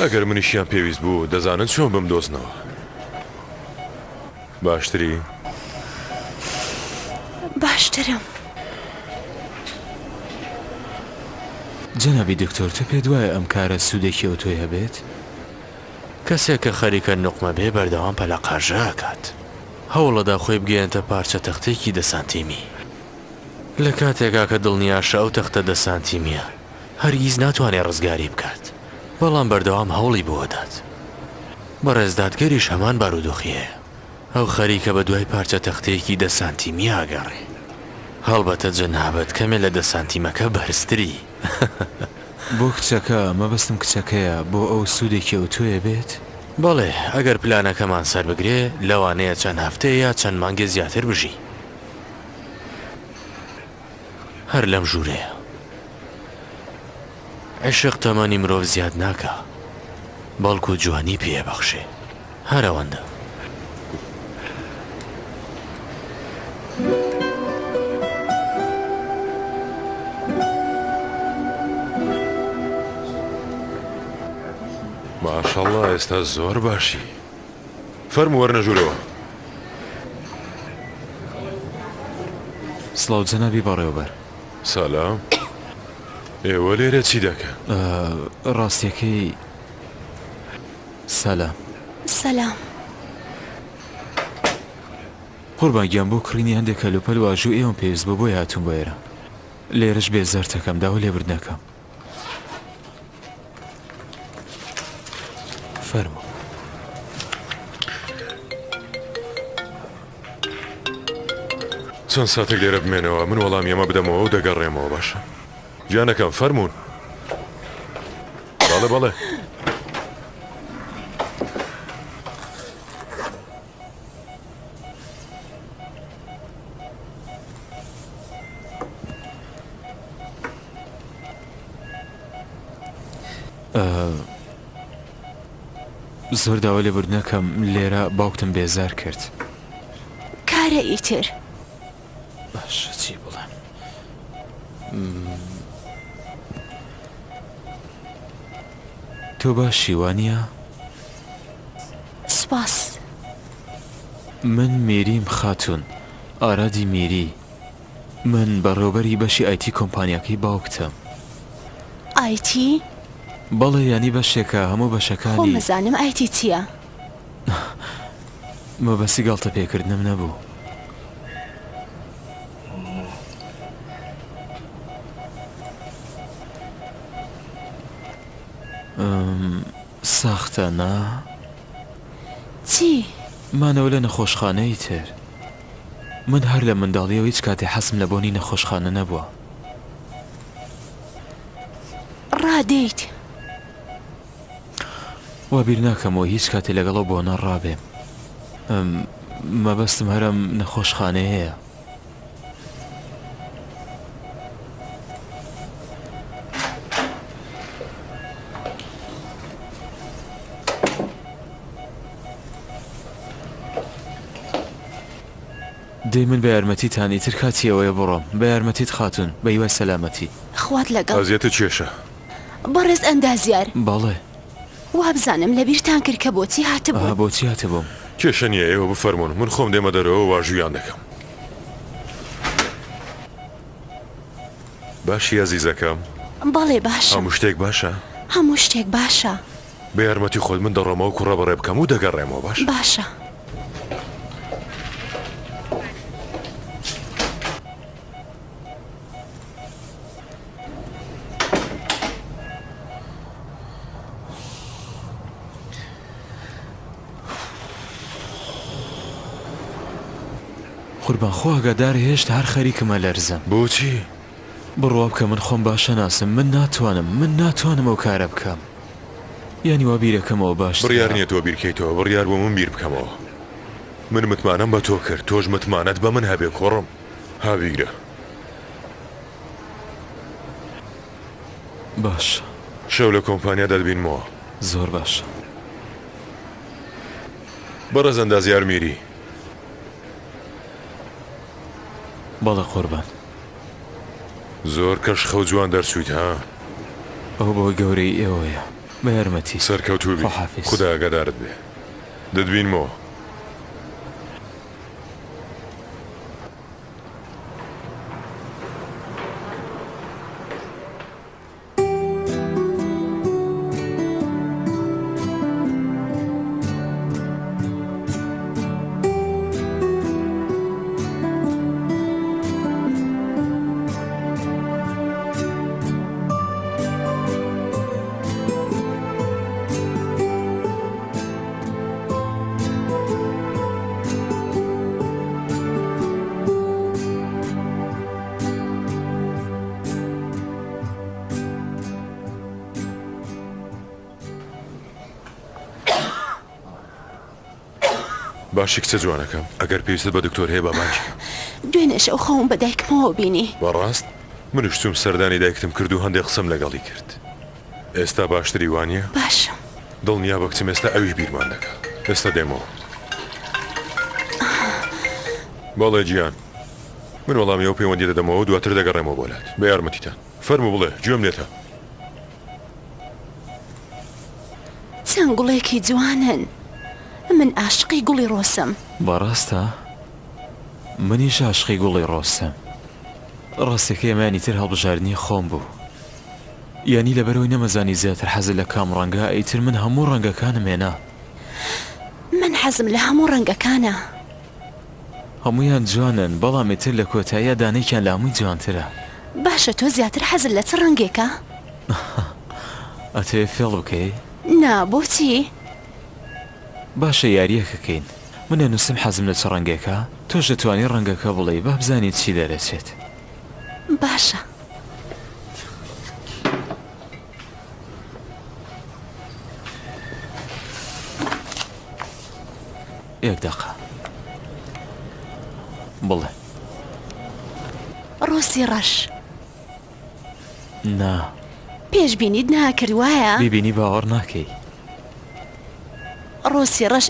ئەگەر منیشیان پێویست بوو دەزانن چۆن بمدۆزنەوە باشتری؟ باشترم. جەنابی دکتۆر تۆ پێت وایە ئەم کارە سوودێکی ئەوتۆی هەبێت؟ کەسێک کە خەریکە نوقمە بێ بەردەوام پەلەقاژە ئەکات. هەوڵەدا خۆی بگەیەنتە پارچە تەختەیەکی دە سانتیمی. لە کاتێکا کە دڵنیاشە ئەو تەختە دە سانتیمیە هەرگیز ناتوانێ ڕزگاری بکات، بەڵام بەردەوام هەوڵی بۆ ئەدات. بەڕێز دادگەریش هەمان بارودۆخی هەیە. ئەو خەریکە بە دوای پارچە تەختەیەکی دە سانتیمیا ئەگەڕێ. هەڵبەتە جەنابت کەمێ لە دە سانتیمەکە بەرزتری. بۆ کچەکە، مەبەستم کچەکەیە، بۆ ئەو سوودێکی ئەوتۆیە بێت؟ بەڵێ، ئەگەر پلانەکەمان سەربگرێ، لەوانەیە چەند هەفتەیە یا چەند مانگێ زیاتر بژی. هەر لەم ژوورەیە. عیشق تەمەنی مرۆڤ زیاد ناکا، بەڵکو جوانی پێ ئەبەخشێ. هەر ئەوەندە. ماشەڵا ئێستا زۆر باشی فەرموو وەرنە ژوورەوە. سڵاو جەنابی بەڕێوەبەر. سەلام ئێوە لێرە چی دەکەن؟ ڕاستیەکەی سەلام. سەلام. قوربان گیان بۆ کڕینی هەندێک کەلوپەل واژوو ئێوەم پێویست بوو بۆیە هاتووم بۆ ئێرە لێرەش بێزارتەکەم داوای لێبوردنەکەم. فەرموو. چەند ساتێک لێرە بمێنەوە من وەڵامی ئەمە بدەمەوە و دەگەڕێمەوە باشە گیانەکەم فەرموون بەڵێ بەڵێ. زۆر داوای لێبوردنەکەم لێرە باوکتم بێزار کرد. کارە ئیتر. باشە چی بڵێم. تۆ باشی وانییە؟ سوپاس. من میریم خاتوون، ئارادی میری. من بەڕێوبەری بەشی ئایتی کۆمپانیاکەی باوکتم. ئایتی؟ بەڵێ یانی بەشێکە هەموو خۆم بەشەکانی. ئەزانم ئایتی چییە. مەبەستی گاڵتە پێکردنم نەبوو. سەختە نا؟ چی؟ مانەوە لە نەخۆشخانە ئیتر. من هەر لە منداڵیەوە هیچ کاتێ حەزم لە بۆنی نەخۆشخانە نەبووە. ڕادێیت. وا بیر ناکەمەوە هیچ کاتێ لەگەڵ ئەو بۆنە ڕابێم. مەبەستم هەر ئەم نەخۆشخانەیەیە. دەی من بە یارمەتیتان ئیتر کاتی ئەوەیە بڕۆم بە یارمەتیت خاتوون بە هیوای سەلامەتی. خوات لەگەڵ. ئەزیەتت کێشە. بەڕێز ئەندازیار. بەڵێ. وابزانم لەبیرتان کرد کە بۆچی هاتبوون. ئا بۆچی هاتبووم؟ کێشە نییە ئێوە بفەرموون من خۆم دێمە دەرەوە واژوویان دەکەم. باشی ئەزیزەکەم؟ بەڵێ باشم. هەموو شتێک باشە؟ هەموو شتێک باشە. بە یارمەتی خۆت من دەڕۆم ئەو کوڕە بەڕێ بکەم و دەگەڕێمەوە باشە؟ باشە. قوربان خوا ئاگادارە هێشتا هەر خەریکم ئەلەرزم. بۆچی؟ بڕوا بکە من خۆم باش ئەناسم من ناتوانم من ناتوانم ئەو کارە بکەم یانی وا بیرەکەمەوە باشترە. بڕیار نیە تۆ بیرکەیتەوە بڕیار بوو من بیر بکەمەوە من متمانەم بە تۆ کرد تۆش متمانەت بە من هەبێ کوڕم ها بیگرە. باشە. شەو لە کۆمپانیا دەتبینمەوە. زۆر باشە. بەڕێز ئەندازیار میری. بەڵێ قوربان. زۆر کەشخە و جوان دەرچوویت ها. ئەوە بۆ گەورەی ئێوەیە. بە یارمەتی. سەرکەوتوو بی. خواحافیز. خودا ئاگادارت بێ. دەتبینمەوە. باشی کچە جوانەکەم ئەگەر پێویستت بە دکتۆر هەیە با بانگی کەم. دوێنێ شەو خەوم بە دایکمەوە بینی. بەڕاست؟ منیش چووم سەردانی دایکتم کرد و هەندێک قسەم لەگەڵی کرد. ئێستا باشتری وانیە؟ باشم. دڵنیابە کچم ئێستا ئەویش بیرمان دەکا. ئێستا دێمەوە. بەڵێ گیان. من وەڵامی ئەو پەیوەندیە دەدەمەوە و دواتر دەگەڕێمەوە بۆ لات. بە یارمەتیتان. فەرموو بڵێ، گوێم لێتە. چەند گوڵێکی جوانن. من ئاشقی گوڵی ڕۆسم. بەڕاستە؟ منیش ئاشقی گوڵی ڕۆسم. ڕاستەکەی ئەمەیانی تر هەڵبژاردنی خۆم بوو. یانی لەبەرئەوەی نەمەزانی زیاتر حەزت لە کام ڕەنگە ئیتر من هەموو ڕەنگەکانم هێنا. من حەزم لە هەموو ڕەنگەکانە. هەموویان جوانن بەڵام ئیتر لە کۆتاییا دانەیکیان لە هەمووی جوانترە. باشە تۆ زیاتر حەزت لە چ ڕەنگێکە؟ ئەتەوێ فێڵ بکەی؟ نا بۆچی؟ باشە یارییەک ئەکەین من ئەنووسم حەزم لە چ ڕەنگێکە تۆش دەتوانی ڕەنگەکە بڵێی با بزانین چی دەرەچێت. باشە. یەک دەقە بڵێ. ڕۆسی ڕەش. نا. پێشبینیت ناکرد وایە؟ بیبینی باوەڕ ناکەی. ڕۆسی ڕەش.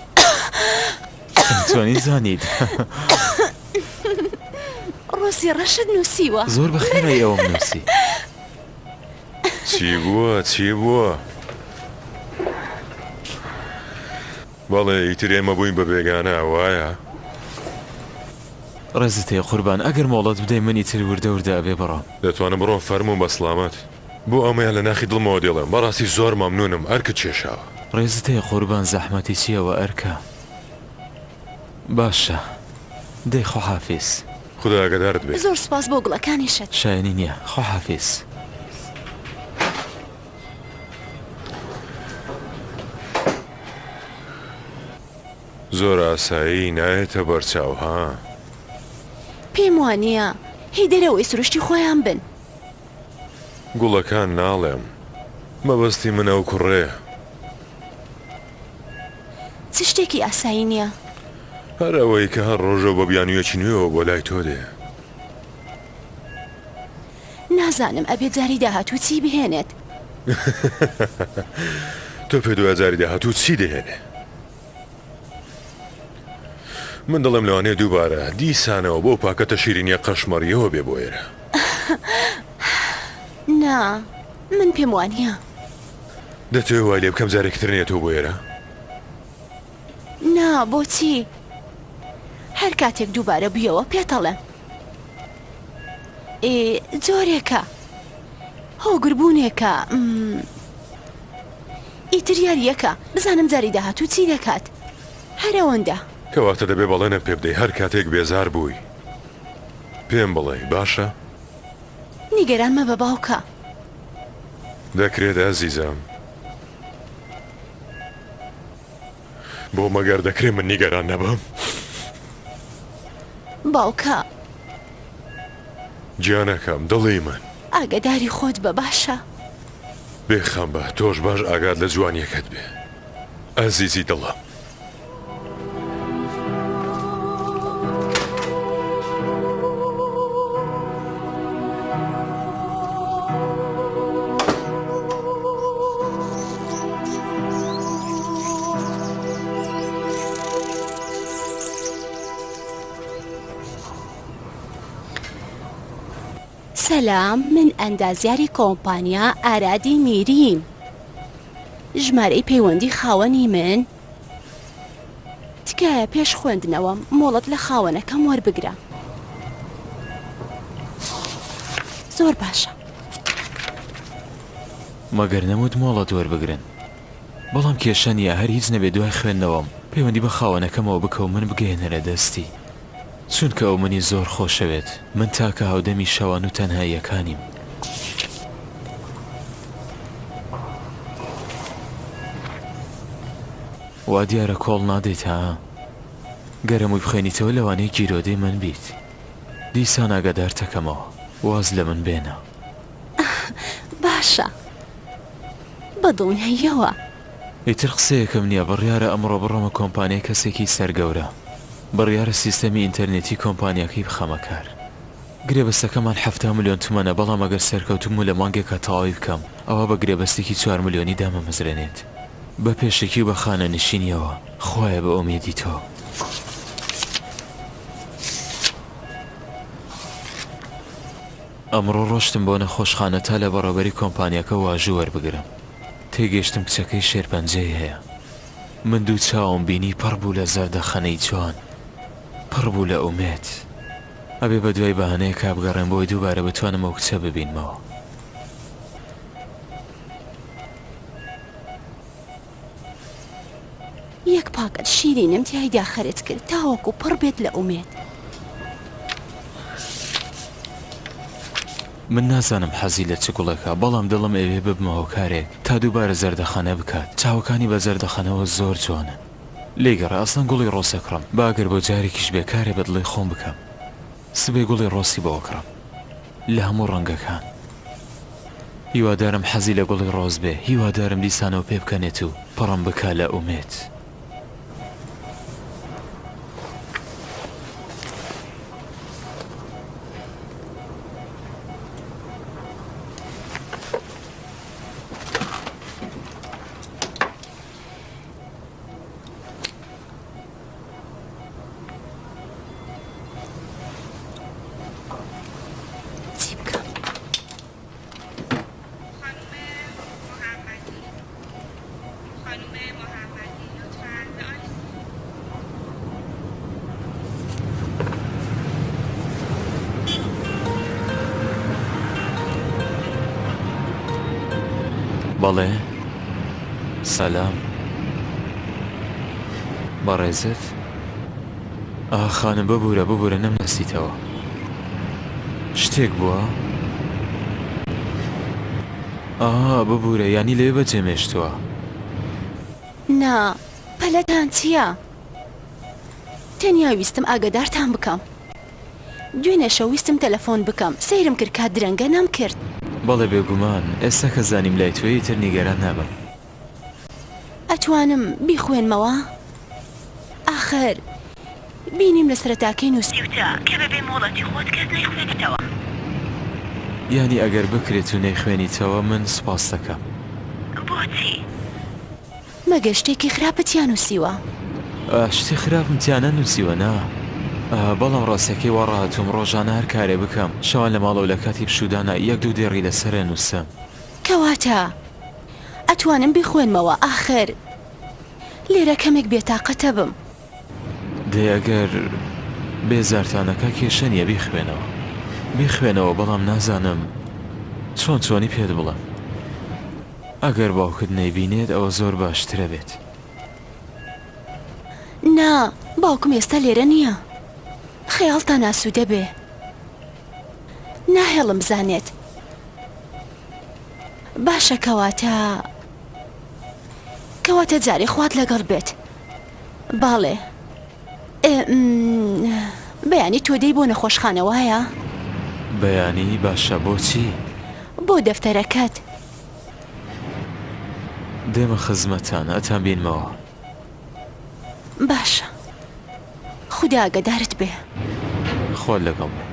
چۆنی زانیت؟ ڕۆسی ڕەشت نووسیوە. زۆر بە خێرایی ئەوەم نووسی. چی بووە؟ چی بووە؟ بەڵێ ئیتر ئێمە بووین بە بێگانە وایە؟ ڕێزت هەیە قوربان ئەگەر مۆڵەت بدەی من ئیتر وردە وردە ئەبێ بڕۆم. دەتوانم بڕۆم فەرموون بە سڵامەت. بۆ ئەمەیان لە ناخی دڵمەوە دەیڵێم بەڕاستی زۆر مەمنوونم ئەرکت کێشاوە. ڕێزت هەیە قوربان زەحمەتی چیە ئەوە ئەرکە. باشە دەی خواحافیز. خودا ئاگادارت بێ. زۆر سوپاس بۆ گوڵەکانیشت. شایەنی نیە خواحافیز. زۆر ئاسایی نایەتە بەرچاو ها؟ پێم وانییە هی دەرەوەی سروشتی خۆیان بن. گوڵەکان ناڵێم. مەبەستی من ئەو کوڕەیە. چ شتێکی ئاسایی نییە؟ هەر ئەوەی کە هەر ڕۆژە و بە بیانوویەکی نوێوە بۆ لای تۆ دێ. نازانم ئەبێ جاری داهاتوو چی بهێنێت. تۆ پێت وایە جاری داهاتوو چی دەهێنێ؟ من دەڵێم لەوانەیە دووبارە دیسانەوە بەو پاکەتە شیرینیە قەشمەڕیەوە بێ بۆ ئێرە. نا، من پێم وانییە. دەتەوێ وای لێ بکەم جارێکی تر نەیەتەوە بۆ ئێرە؟ نا، بۆچی؟ هەر کاتێک دووبارە بوویەوە پێتەڵێم. ئێ، جۆرێکە. هۆگربوونێکە. ئیتر یارییەکە، بزانم جاری داهاتوو چی دەکات. هەر ئەوەندە. کەواتە دەبێ بەڵێنم پێ بدەی هەر کاتێک بێزار بووی پێم بڵێی، باشە؟ نیگەران مەبە باوکە. دەکرێت ئازیزم. بۆ مەگەر دەکرێ من نیگەران نەبم؟ باوکە. گیانەکەم، دڵی من. ئاگەداری خۆت بە باشە؟ بێ خەم بە، تۆش باش ئاگات لە جوانیەکەت بێ ئازیزی دڵم. سەلام من ئەندازیاری کۆمپانیا ئارادی میریم ژمارەی پەیوەندی خاوەنی من تکایە پێش خوێندنەوەم مۆڵەت لە خاوەنەکەم وەربگرە. زۆر باشە. مەگەر نەموت مۆڵەت وەربگرن؟ بەڵام کێشە نییە هەر هیچ نەبێ دوای خوێندنەوەم پەیوەندی بە خاوەنەکەمەوە بکە و من بگەیەنەرە دەستی. چونکە ئەو منی زۆر خۆشەوێت، من تاکە هاودەمی شەوان و تەنهاییەکانیم. وا دیارە کۆڵ نادەیت ها؟ گەر هەمووی بخوێنیتەوە لەوانەیە گیرۆدەی من بیت. دیسان ئاگادارتەکەمەوە، واز لە من بێنە. باشە، بە دڵنیاییەوە. ئیتر قسەیەکم نییە، بڕیارە ئەمڕۆ بڕۆمە کۆمپانیای کەسێکی سەرگەورە. بڕیارە سیستەمی ئینتەرنێتی کۆمپانیاکەی بخەمە کار. گرێبەستەکەمان 70 ملیۆن تمەنە، بەڵام ئەگەر سەرکەوتووم و لە مانگێکا تەواوی بکەم، ئەوا بە گرێبەستێکی چوار ملیۆنی دامەمەزرێنێت. بە پێشەکی و بە خانەنشینیەوە، خوایە بە ئومێدی تۆ. ئەمڕۆ ڕۆشتم بۆ نەخۆشخانە تا لە بەڕێوبەری کۆمپانیاکە واژوو وەربگرم. تێگەیشتم کچەکەی شێرپەنجەی هەیە. من دوو چاوم بینی پڕ بوو لە زەردەخەنەی جوان. پڕ بوو لە ئومێد. ئەبێ بە دوای بەهانەیەکا بگەڕێم بۆی دووبارە بتوانم ئەو کچە ببینمەوە. یەک پاکەت شیرینم تیایدا خەرج کرد تاوەکو پڕ بێت لە ئومێد. من نازانم حەزی لە چ گوڵێکە بەڵام دڵم ئەیەوێ ببمە هۆکارێک تا دووبارە زەردەخەنە بکات چاوەکانی بە زەردەخەنەوە زۆر جوانن لێیگەڕێ ئەسڵەن گوڵی ڕۆز ئەکڕم با گەر بۆ جارێکیش بێ کارێ بە دڵی خۆم بکەم سبەی گوڵی ڕۆزی بۆ ئەکڕم لە هەموو ڕەنگەکان هیوادارم حەزی لە گوڵی ڕۆز بێ هیوادارم دیسانەوە پێبکەنێت و پڕم بکا لە ئومێد. چی بکەم؟ بەڵێ سەلام بەڕێزت؟ ئاه خانم ببورە ببورە نەمناسیتەوە شتێک بووە؟ ئاه ببورە یانی لەوێ بەجێمێشتووە. نا پەلەتان چییە؟ تەنیا ویستم ئاگەدارتان بکەم. دوێنێ شەو ویستم تەلەفۆن بکەم، سەیرم کرد کات درەنگە نەمکرد. بەڵێ بێگومان، ئێستا کە زانیم لای تۆیە ئیتر نیگەران نابم. ئەتوانم بیخوێنمەوە؟ ئاخر بینیم لە سەرەتاکەی نووسیوتە کە بەبێ مۆڵەتی خۆت کەس نەیخوێنێتەوە. یانی ئەگەر بکرێت و نەیخوێنیتەوە من سوپاست دەکەم. بۆچی؟ مەگەر شتێکی خراپت تیا نووسیوە؟ شتی خراپم تیا نەنووسیوە نا، بەڵام ڕاستیەکەی وا ڕاهاتووم ڕۆژانە هەر کارێ بکەم، شەوان لە ماڵەوە لە کاتی پشوودانا یەک دوو دێڕی لەسەر ئەنووسم. کەواتە ئەتوانم بیخوێنمەوە ئاخر لێرە کەمێک بێتاقەتەبم. دەی ئەگەر بێزارتان نەکا کێشە نیە بیخوێنەوە. بیخوێنەوە بەڵام نازانم چۆن چۆنی پێت بڵێم. ئەگەر باوکت نەیبینێت ئەوە زۆر باشترە بێت. نا باوکم ئێستا لێرە نیە. خەیاڵتان ئاسوودە بێ. ناهێڵم بزانێت. باشە کەواتە کەواتە جارێ خوات لەگەڵ بێت. باڵێ بەیانی تۆ دێی بۆ نەخۆشخانە وایە؟ بەیانی باشە بۆچی؟ بۆ دەفتەرەکەت. دێمە خزمەتتان ئەتان بینمەوە. باشە خودا ئاگەدارت بێ. خوات لەگەڵ بێ.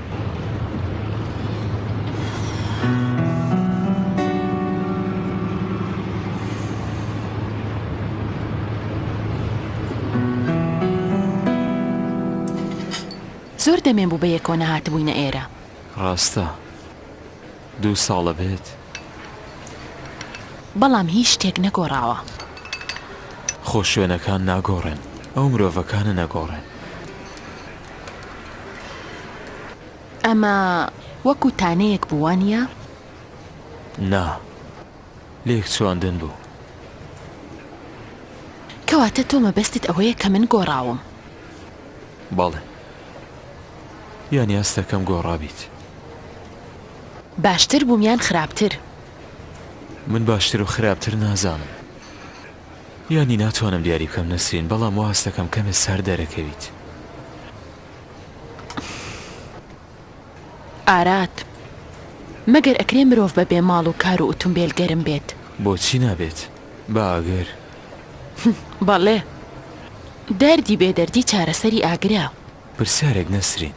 زۆر دەمێ بوو بەیەکەوە نەهاتبووینە ئێرە. ڕاستە دوو ساڵە بێت. بەڵام هیچ شتێک نەگۆڕاوە. خۆ شوێنەکان ناگۆڕێن، ئەو مرۆڤەکانن ئەگۆڕێن. ئەمە وەکو تانەیەک بوو وانییە؟ نا، لێک چواندن بوو. کەواتە تۆ مەبەستت ئەوەیە کە من گۆڕاوم؟ بەڵێ. یانی هەست دەکەم گۆڕابیت. باشتر بووم یان خراپتر؟ من باشتر و خراپتر نازانم. یانی ناتوانم دیاری بکەم نەسرین، بەڵام وا هەست دەکەم کەمێ سارد دەرەکەویت. ئاراد، مەگەر ئەکرێ مرۆڤ بە بێ ماڵ و کار و ئوتومبێل گەرم بێت؟ بۆچی نابێت؟ بە ئاگر. بەڵێ. دەردی بێ دەردی چارەسەری ئاگرە. پرسیارێک نەسرین.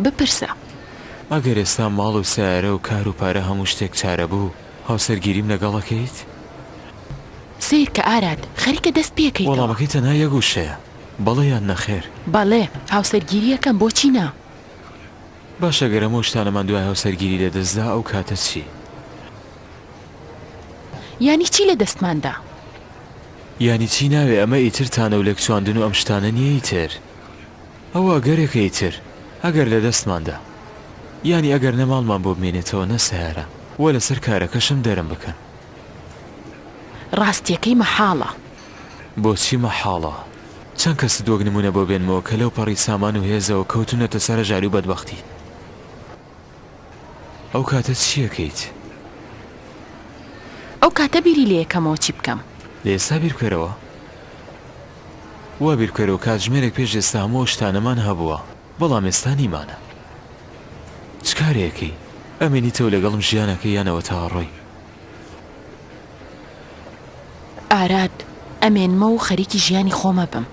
بپرسە. ئەگەر ئێستا ماڵ و سەیارە و کار و پارە هەموو شتێک چارە بوو، هاوسەرگیریم لەگەڵ ئەکەیت؟ سەیرکە ئاراد، خەریکە دەست پێکەیتەوە. وەڵامەکەی تەنها یەک وشەیە، بەڵێ یان نەخێر. بەڵێ، هاوسەرگیری ئەکەم، بۆچی نا؟ باشە گەر هەموو شتانەمان دوای هاوسەرگیری لەدەست دا ئەو کاتە چی؟ یانی چی لەدەستمان دا؟ یانی چی ناوێ ئەمە ئیتر تانە و لێکچواندن و ئەم شتانە نیە ئیتر ئەوە ئەگەرێکە ئیتر ئەگەر لەدەستمان دا یانی ئەگەر نە ماڵمان بۆ بمێنێتەوە نە سەیارە وە لەسەر کارەکەشم دەرم بکەن. ڕاستیەکەی مەحاڵە. بۆچی مەحاڵە؟ چەند کەست وەک نمونە بۆ بێنمەوە کە لەو پەڕی سامان و هێزەوە کەوتونەتە سەر هەژاری و بەدبەختی. ئەو کاتە چیەکەیت؟ ئەو کاتە بیری لێیەکەمەوە چی بکەم. لە ئێستا بیر بکەرەوە. وا بیر بکەرەوە کاتژمێرێک پێش ئێستا هەموو ئەو شتانەمان هەبووە بەڵام ئێستا نیمانە. چ کارێ ئەکەی؟ ئەمێنیتەوە لەگەڵم ژیان ئەکەی یان ئەوەتا ئەڕۆی؟ ئاراد، ئەمێنمەوە و خەریکی ژیانی خۆم ئەبم.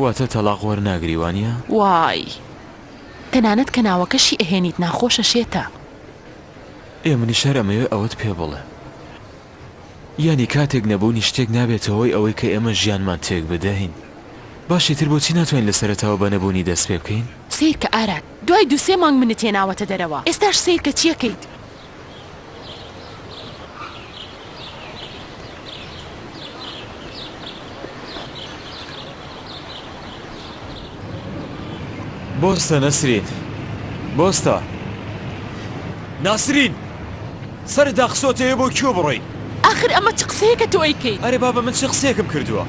واتە تەڵاق وەرناگری وانیە؟ وای. تەنانەت کە ناوەکەشی ئەهێنیت ناخۆشە شێتە. ئێ منیش هەر ئەمەوێ ئەوەت پێ بڵێم. یانی کاتێک نەبوونی شتێک نابێتە هۆی ئەوەی کە ئێمە ژیانمان تێک بدەین. باشە ئیتر بۆچی ناتوانین لە سەرەتاوە بە نەبوونی دەست پێ بکەین؟ سەیرکە ئاراد، دوای دوو سێ مانگ منت هێناوەتە دەرەوە، ئێستاش سەیرکە چیەکەیت. بۆستە نەسرین بۆستە. ناسرین! سەرت داخستۆتەوە بۆ کوێ بڕۆی؟ ئاخر ئەمە چ قسەیەکە تۆ ئەیکەیت؟ ئەرێ بابە من چ قسەیەکم کردووە؟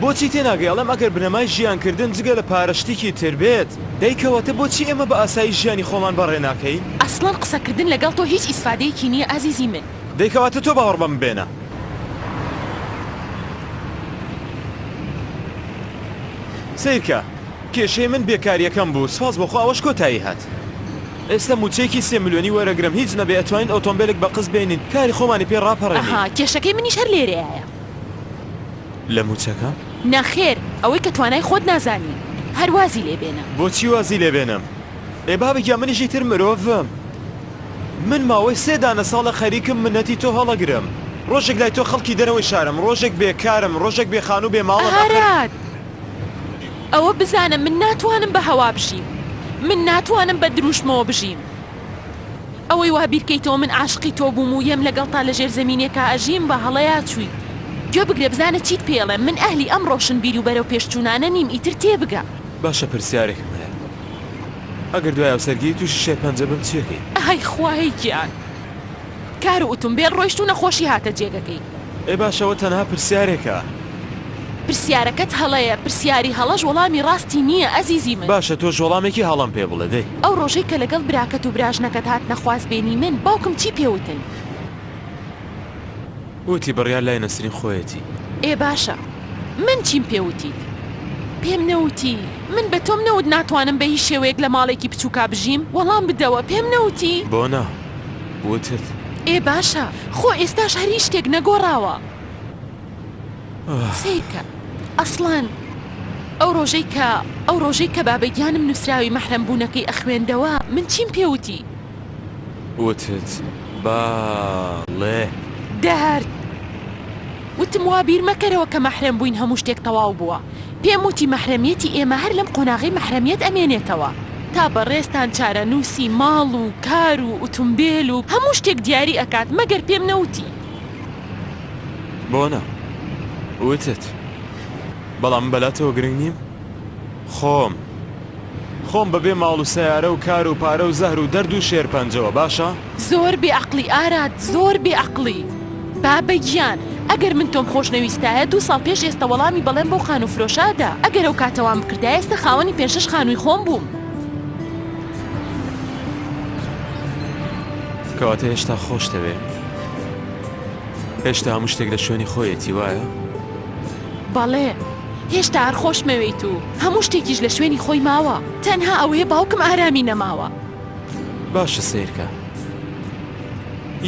بۆچی تێناگەی ئەڵێم ئەگەر بنەمای ژیان کردن جگە لە پارە شتیکی تر بێت دەی کەواتە بۆچی ئێمە بە ئاسایی ژیانی خۆمان بەڕێ ناکەین؟ ئەسڵەن قسە کردن لەگەڵ تۆ هیچ ئیسفادەیەکی نییە ئازیزی من. دەی کەواتە تۆ باوەڕ بە من بێنە. سەیرکە، کێشەی من بێکارییەکەم بوو، سوپاس بۆ خوا ئەوەش کۆتایی هات. ئێستا مووچەیەکی سێ ملیۆنی وەرەگرم، هیچ نەبێ ئەتوانین ئۆتۆمبێلێک بە قست بێنین، کاری خۆمانی پێ ڕاپەڕێنین. ئەها، کێشەکەی منیش هەر لێرەیایە. لە مووچەکەم؟ نەخێر، ئەوەی کە توانای خۆت نازانی، هەر وازی لێ بێنە. بۆچی وازی لێ بێنم؟ ئێ بابە گیان منیش ئیتر مرۆڤم. من ماوەی سێ دانە ساڵە خەریکم منەتی تۆ هەڵەگرم. ڕۆژێک لای تۆ خەڵکی دەرەوەی شارم، ڕۆژێک بێکارم، ڕۆژێک بێ خانوو بێ ماڵم، ئاخر. ئاراد! ئەوە بزانە من ناتوانم بە هەوا بژیم. من ناتوانم بە دروشمەوە بژیم. ئەوەی وا بیرکەیتەوە من عاشقی تۆ بووم و یەم لەگەڵتا لە ژێر زەمینێکا ئەژیم بە هەڵەیا چووی. گوێ بگرە بزانە چیت پێ ئەڵێم، من ئەهلی ئەم ڕۆشنبیری و بەرەوپێشچوونانە نیم ئیتر تێبگە. باشە پرسیارێکم هەیە. ئەگەر دوای هاوسەرگیری تووشی شێرپەنجە بم چی ئەکەی؟ ئای خوایە گیان. کار و ئوتومبێل ڕۆیشت و نەخۆشی هاتە جێگەکەی. ئێ باشە ئەوە تەنها پرسیارێکە. پرسیارەکەت هەڵەیە، پرسیاری هەڵەش وەڵامی ڕاستی نییە ئەزیزی من. باشە تۆش وەڵامێکی هەڵەم پێ بڵێ دەی. ئەو ڕۆژەی کە لەگەڵ براکەت و براژنەکەت هاتنە خوازبێنی من، باوکم چی پێ وتن؟ وتی بڕیار لای نەسرین خۆیەتی. ئێ باشە من چیم پێ وتیت؟ پێم نەوتی؟ من بە تۆم نەوت ناتوانم بە هیچ شێوەیەک لە ماڵێکی بچووکا بژیم؟ وەڵام بدەوە، پێم نەوتی؟ بۆ نا؟ وتت. ئێ باشە خۆ ئێستاش هەر هیچ شتێک نەگۆڕاوە. سەیرکە ئەسڵەن ئەو ڕۆژەی کە ئەو ڕۆژەی کە بابە گیانم نووسراوی مەحرەم بوونەکەی ئەخوێندەوە من چیم پێ وتی؟ وتت بە ڵێ. دەرد. وتم وا بیر مەکەرەوە کە مەحرەم بووین هەموو شتێک تەواو بووە. پێم وتی مەحرەمیەتی ئێمە هەر لەم قۆناغەی مەحرەمیەت ئەمێنێتەوە. تا بەڕێزتان چارەنووسی ماڵ و کار و ئوتومبێل و هەموو شتێک دیاری ئەکات مەگەر پێم نەوتی؟ بۆ نا؟ وتت. بەڵام من بەلاتەوە گرنگ نیم؟ خۆم. خۆم بەبێ ماڵ و سەیارە و کار و پارە و زەهر و دەرد و شێرپەنجەوە باشە؟ زۆر بێ ئەقڵی ئاراد زۆر بێ ئەقڵی. بابە گیان ئەگەر من تۆم خۆش نەویستایە دوو ساڵ پێش ئێستە وەڵامی بەڵێم بەو خانوو فرۆشە ئەدا ئەگەر ئەو کاتە وام بکردایە ئێستە خاوەنی پێنج شەش خانووی خۆم بووم. کەواتە هێشتا خۆشتەوێ؟ هێشتا هەموو شتێک لە شوێنی خۆیەتی وایە؟ بەڵێ هێشتا هەر خۆشمەوێیت و هەموو شتێکیش لە شوێنی خۆی ماوە تەنها ئەوەیە باوکم ئارامی نەماوە. باشە سەیرکە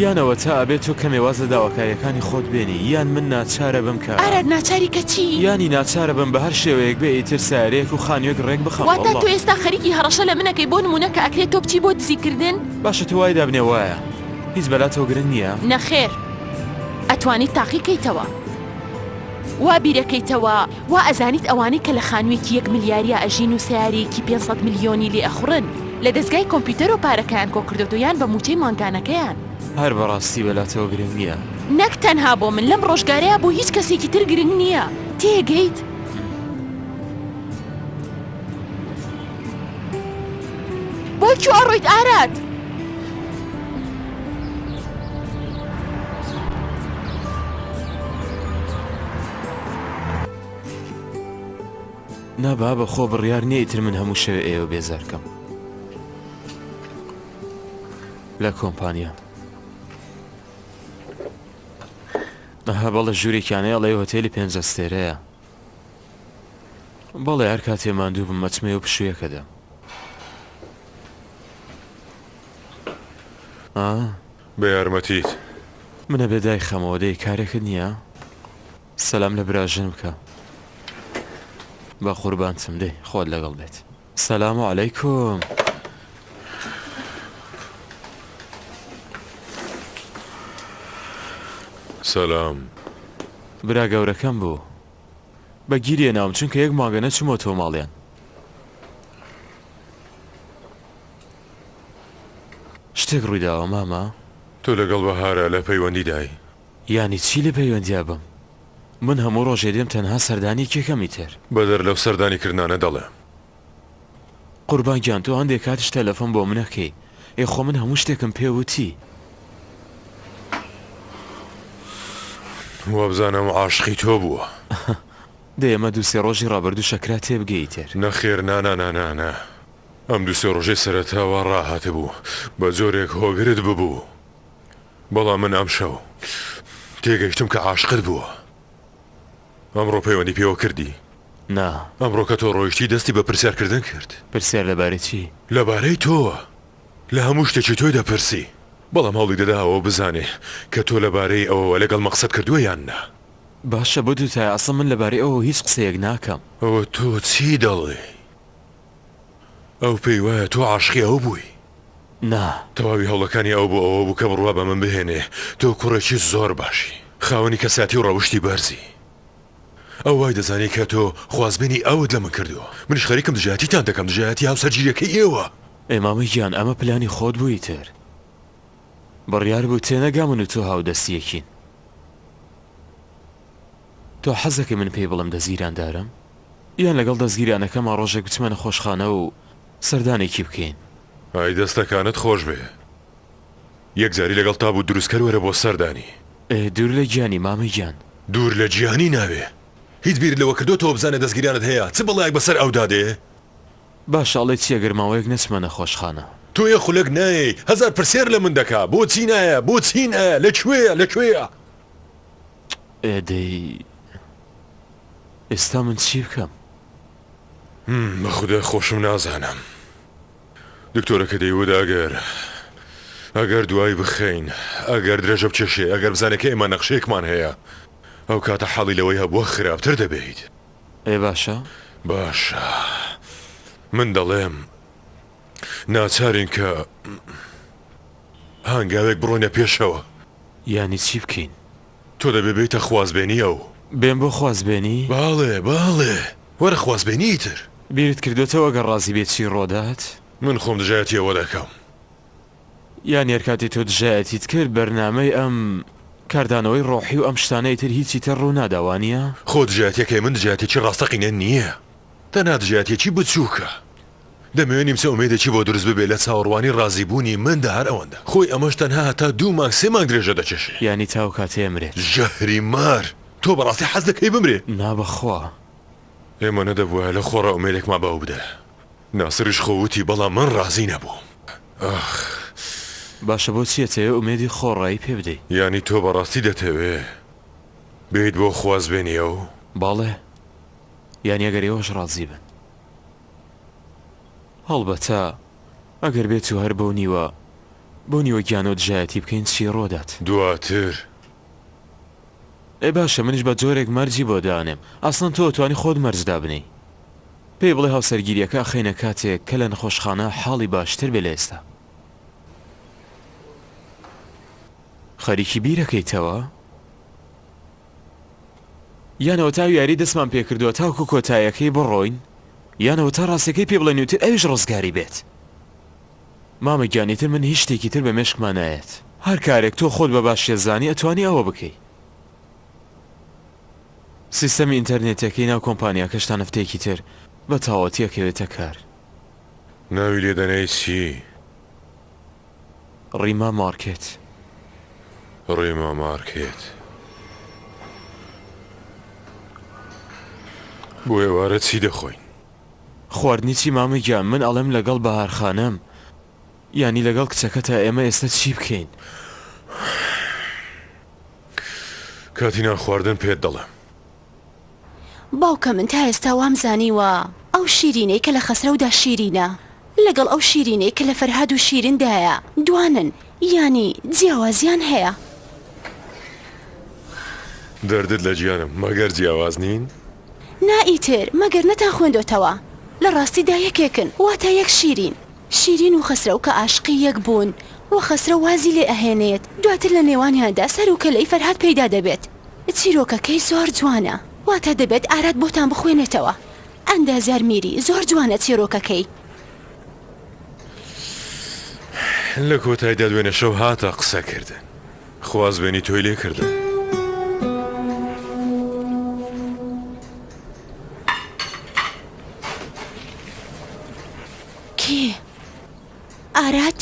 یان ئەوەتا ئەبێ تۆ کەمێ واز لە داواکاریەکانی خۆت بێنی یان من ناچارە بم کە. ئاراد ناچاری کە چی؟ یانی ناچارە بم بە هەر شێوەیەک بێ ئیتر سەیارەیەک و خانویەک ڕێک بخەم واتا وەڵڵا. تۆ ئێستا خەریکی هەڕەشە لە من ئەکەی بۆ نمونە کە ئەکرێ تۆ بچی بۆ دزی کردن؟ باشە تۆ وای دابنێ وایە هیچ بەلاتەوە گرنگ نیە؟ نەخێر ئەتوانیت تاقی کەیتەوە. وا بیرەکەیتەوە وا ئەزانیت ئەوانەی کە لە خانوویەکی یەک ملیاریا ئەژین و سەیارەیەکی 500 ملیۆنی لێ ئەخوڕن لە دەزگای کۆمپیوتەرەوە پارەکەیان کۆکردۆتەوە یان بە مووچەی مانگانەکەیان. هەر بەڕاستی بەلاتەوە گرنگ نییە؟ نەک تەنها بۆ من لەم ڕۆژگارەیا بۆ هیچ کەسێکی تر گرنگ نییە تێگەیت؟ بۆ کوێ ئەڕۆیت ئاراد؟ نا بابە خۆ بڕیار نییە ئیتر من هەموو شەوێ ئێوە بێزار کەم لە کۆمپانیا ئەها بەڵێ ژوورێکیان هەیە ئەڵێ هۆتێلی پێنج ئەستێرەیە بەڵێ هەر کاتێ ماندوو بم ئەچمەوە پشوویەکە دەم ئا بە یارمەتیت. من ئەبێ دایخەمەوە دەی کارێکت نییە؟ سەلام لە براژن بکە بە قوربانتم دەی خوات لەگەڵ بێت سلام علیکم. سەلام. برا گەورەکەم بوو بە گیریە ناوم چونکە یەک مانگە نەچوومەتەوە ماڵیان. شتێک ڕوویداوە مامە؟ تۆ لەگەڵ بەهارە لە پەیوەندیدای؟ یانی چی لە پەیوەندیا بم؟ من هەموو ڕۆژێ دێم تەنها سەردانی کێکەم ئیتر. بەدەر لەو سەردانی کردنانە دەڵێم. قوربان گیان تۆ هەندێ کاتیش تەلەفۆن بۆ من ئەکەی ئێ خۆ من هەموو شتێکم پێ وتی. وابزانم عاشقی تۆ بووە. دەی ئەمە دوو سێ ڕۆژی ڕابردوو شەکرا تێبگەی ئیتر. نەخێر نانانانانا ئەم دوو سێ ڕۆژەی سەرەتا وا ڕاهاتبوو بە جۆرێک هۆگرت ببوو بەڵام من ئەمشەو تێگەیشتم کە عاشقت بووە. ئەمڕۆ پەیوەندی پێوە کردی؟ نا. ئەمڕۆ کە تۆ ڕۆیشتی دەستی بە پرسیارکردن کرد. پرسیار لەبارەی چی؟ لەبارەی تۆوە. لە هەموو شتێکی تۆی دەپرسی. بەڵام هەوڵی دەدا ئەوە بزانێ کە تۆ لەبارەی ئەوەوە لەگەڵ مەقسەت کردووە یان نا. باشە بۆ دووتایە ئەسڵەن من لەبارەی ئەوەوە هیچ قسەیەک ناکەم. ئەوە تۆ چی دەڵێی؟ ئەو پێی وایە تۆ عاشقی ئەو بووی. نا. تەواوی هەوڵەکانی ئەو بۆ ئەوە بوو کە بڕوا بە من بهێنێ تۆ کوڕێکی زۆر باشی، خاوەنی کەساتی و ڕەوشتی بەرزی. ئەو وای دەزانی کە تۆ خوازبێنی ئەوت لە من کردووە. منیش خەریکم دژایەتیتان دەکەم، دژایەتی هاوسەرگیرییەکەی ئێوە. ئێ مامە گیان ئەمە پلانی خۆت بوو ئیتر. بڕیار بوو تێنەگا من و تۆ هاودەستییەکین. تۆ حەزدەکەی من پێی بڵێم دەزگیراندارم؟ یان لەگەڵ دەزگیرانەکەما ڕۆژێک بچمە نەخۆشخانە و سەردانێکی بکەین؟ ئای دەستەکانت خۆش بێ یەکجاری لەگەڵ تابوت دروستکەر وەرە بۆ سەردانی. ئێ دوور لە گیانی مامە گیان. دوور لە گیانی ناوێ. هیچ بیرت لەوە کردۆتەوە بزانێ دەزگیرانت هەیە چ بەڵایەک بەسەر ئەودا دێ؟ باشە ئەڵێی چی ئەگەر ماوەیەک نەچمە نەخۆشخانە؟ تۆ یەک خولەک نایەی هەزار پرسیار لە من دەکا بۆچی نایە بۆچی نایە لە کوێیە لە کوێیە؟ ئێ دەی ئێستا من چی بکەم؟ بە خودای خۆشم نازانم. دکتۆرەکە دەیوت ئەگەر ئەگەر دوای بخەین، ئەگەر درێژە بکێشێ، ئەگەر بزانێ کە ئێمە نەخشەیەکمان هەیە، ئەو کاتە حاڵی لەوەی هەبووە خراپتر دەبێیت. ئێ باشە؟ باشە. من دەڵێم ناچارین کە هانگاوێک بڕۆینە پێشەوە. یانی چی بکەین؟ تۆ دەبێ بێیتە خوازبێنی ئەو. بێم بۆ خوازبێنی؟ بەڵێ، بەڵێ. وەرە خوازبێنی ئیتر. بیرت کردۆتەوە گەر ڕازی بێت چی ڕۆدات؟ من خۆم دژایەتی ئەوە دەکەم. یانی هەر کاتێ تۆ دژایەتیت کرد بەرنامەی ئەم کاردانەوەی ڕۆحی و ئەم شتانە ئیتر هیچی تر ڕوونادا وانیە؟ خۆ دژایەتیەکەی من دژایەتیەکی ڕاستەقینە نیە. تەنها دژایەتیەکی بچوکە. دەمەوێ نیمچە ئومێدێکی بۆ دروست ببێ لە چاوەڕوانی ڕازی بوونی مندا هەر ئەوەندە. خۆی ئەمەش تەنها هەتا دوو مانگ سێ مانگ درێژە دەکێشێ. یانی تا ئەو کاتەی ئەمرێت. ژەهری مار! تۆ بەڕاستی حەز دەکەی بمرێ؟ نا بەخوا. ئێمە نەدەبوایە لە خۆڕا ئومێدێکمان بەو بدایە. ناسریش خۆ وتی بەڵام من ڕازی نەبووم. ئاخ. باشە بۆچی ئەتەوێ ئومێدی خۆڕایی پێ بدەی؟ یانی تۆ بەڕاستی دەتەوێ بێیت بۆ خوازبێنی ئەو؟ بەڵێ. یانی ئەگەر ئێوەش ڕازی بن. هەڵبەتە ئەگەر بێتو هەر بەو نیوە بەو نیوە گیانەوە دژایەتی بکەین چی ڕۆدات؟ دواتر. ئێ باشە منیش بە جۆرێک مەرجی بۆ دانێم ئەسڵەن تۆ ئەتوانی خۆت مەرج دابنێی پێی بڵێ هاوسەرگیریەکە ئەخەینە کاتێک کە لە نەخۆشخانە حاڵی باشتر بێ لە ئێستا. خەریکی بیرەکەیتەوە؟ یان ئەوەتا ئەو یاریەی دەستمان پێکردووە تاوەکو کۆتایەکەی بڕۆین یان ئەوەتا ڕاستیەکەی پێ بڵێین و ئیتر ئەویش ڕزگاری بێت مامە گیان ئیتر من هیچ شتێکی تر بە مێشکما نایەت هەر کارێک تۆ خۆت بە باشی ئەزانی ئەتوانی ئەوە بکەی سیستەمی ئینتەرنێتەکەی ناو کۆمپانیاکەشتان هەفتەیەکی تر بە تەواوەتی ئەکەوێتە کار. ناوی لێ دەنێی چی؟ ڕیما مارکێت. ڕیما مارکێت. بۆ ئێوارە چی دەخۆین؟ خواردنی چی مامە گیان من ئەڵێم لەگەڵ بەهار خانم یانی لەگەڵ کچەکەتا ئێمە ئێستا چی بکەین؟ کاتی نان خواردن پێت دەڵێم. باوکە من تا ئێستا وام زانیوە ئەو شیرینەی کە لە خەسرەودا شیرینە لەگەڵ ئەو شیرینەی کە لە فەرهاد و شیرندایە دوانن یانی جیاوازیان هەیە. دەردت لە گیانم مەگەر جیاواز نین؟ نا ئیتر مەگەر نەتان خوێندۆتەوە لە ڕاستیدا یەکێکن واتە یەک شیرین. شیرین و خەسرەو کە ئاشقی یەک بوون و خەسرەو وازی لێ ئەهێنێت دواتر لە نێوانیاندا سەر و کەلەی فەرهاد پەیدا دەبێت چیرۆکەکەی زۆر جوانە واتە دەبێت ئاراد بۆتان بخوێنێتەوە ئەندازیار میری زۆر جوانە چیرۆکەکەی. لە کۆتایدا دوێنێ شەو هاتە قسە کردن خوازبێنی تۆی لێ کردم. کێ؟ ئاراد؟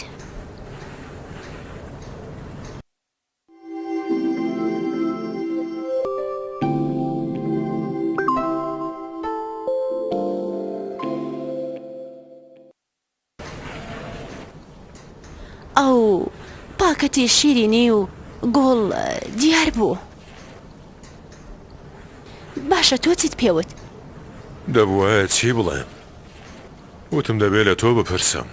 ئەو پاکەتی شیرینی و گوڵ دیار بوو. باشە تۆ چیت پێوت؟ دەبوایە چی بڵێم؟ وتم دەبێ لە تۆ بپرسم.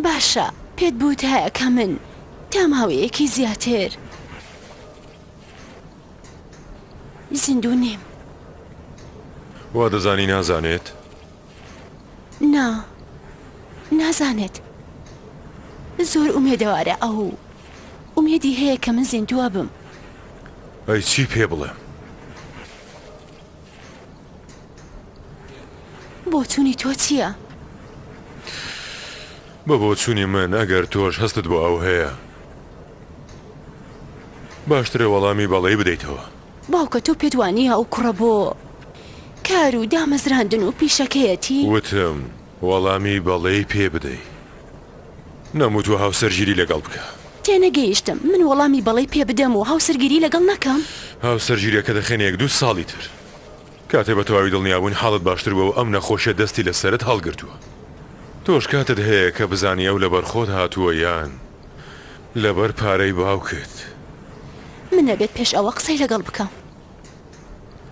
باشە پێت بوتایە کە من تا ماوەیەکی زیاتر زیندوو نیم. وا دەزانی نازانێت؟ نا نازانێت. زۆر ئومێدەوارە ئەو ئومێدی هەیە کە من زیندووە بم. ئەی چی پێ بڵێم؟ بۆچوونی تۆ چییە؟ بە بۆچوونی من ئەگەر تۆش هەستت بۆ ئەو هەیە باشترە وەڵامی بەڵێی بدەیتەوە. باوکە تۆ پێت وانییە ئەو کوڕە بۆ کار و دامەزراندن و پیشەکەیەتی؟ وتم وەڵامی بەڵێی پێ بدەی. نەموتووە هاوسەرگیری لەگەڵ بکە. تێنەگەیشتم، من وەڵامی بەڵێی پێ بدەم و هاوسەرگیری لەگەڵ نەکەم؟ هاوسەرگیریەکە دەخەینە یەک دوو ساڵی تر. کاتێ بە تەواوی دڵنیابووین حاڵت باشتر بووە و ئەم نەخۆشیە دەستی لە سەرت هەڵگرتووە. تۆش کاتت هەیە کە بزانی ئەو لەبەر خۆت هاتووە یان لەبەر پارەی باوکت. من ئەبێت پێش ئەوە قسەی لەگەڵ بکەم.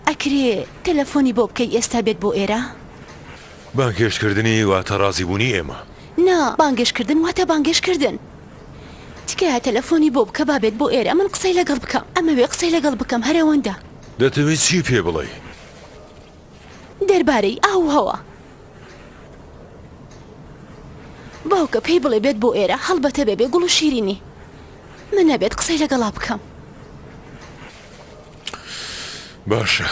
ئەکرێ تەلەفۆنی بۆ بکەی ئێستا بێت بۆ ئێرە؟ بانگهێشتکردنی واتە ڕازیبوونی ئێمە. نا، بانگێشتکردن واتە بانگێشتکردن. تکایە تەلەفۆنی بۆ بکە با بێت بۆ ئێرە من قسەی لەگەڵ بکەم. ئەمەوێ قسەی لەگەڵ بکەم هەر ئەوەندە. دەتەوێ چی پێ بڵێی؟ دەربارەی ئاو و هەوا. باوکە پێی بڵێ بێت بۆ ئێرە هەڵبەتە بێ بێ گوڵ و شیرینی. من ئەبێت قسەی لەگەڵا بکەم. باشە.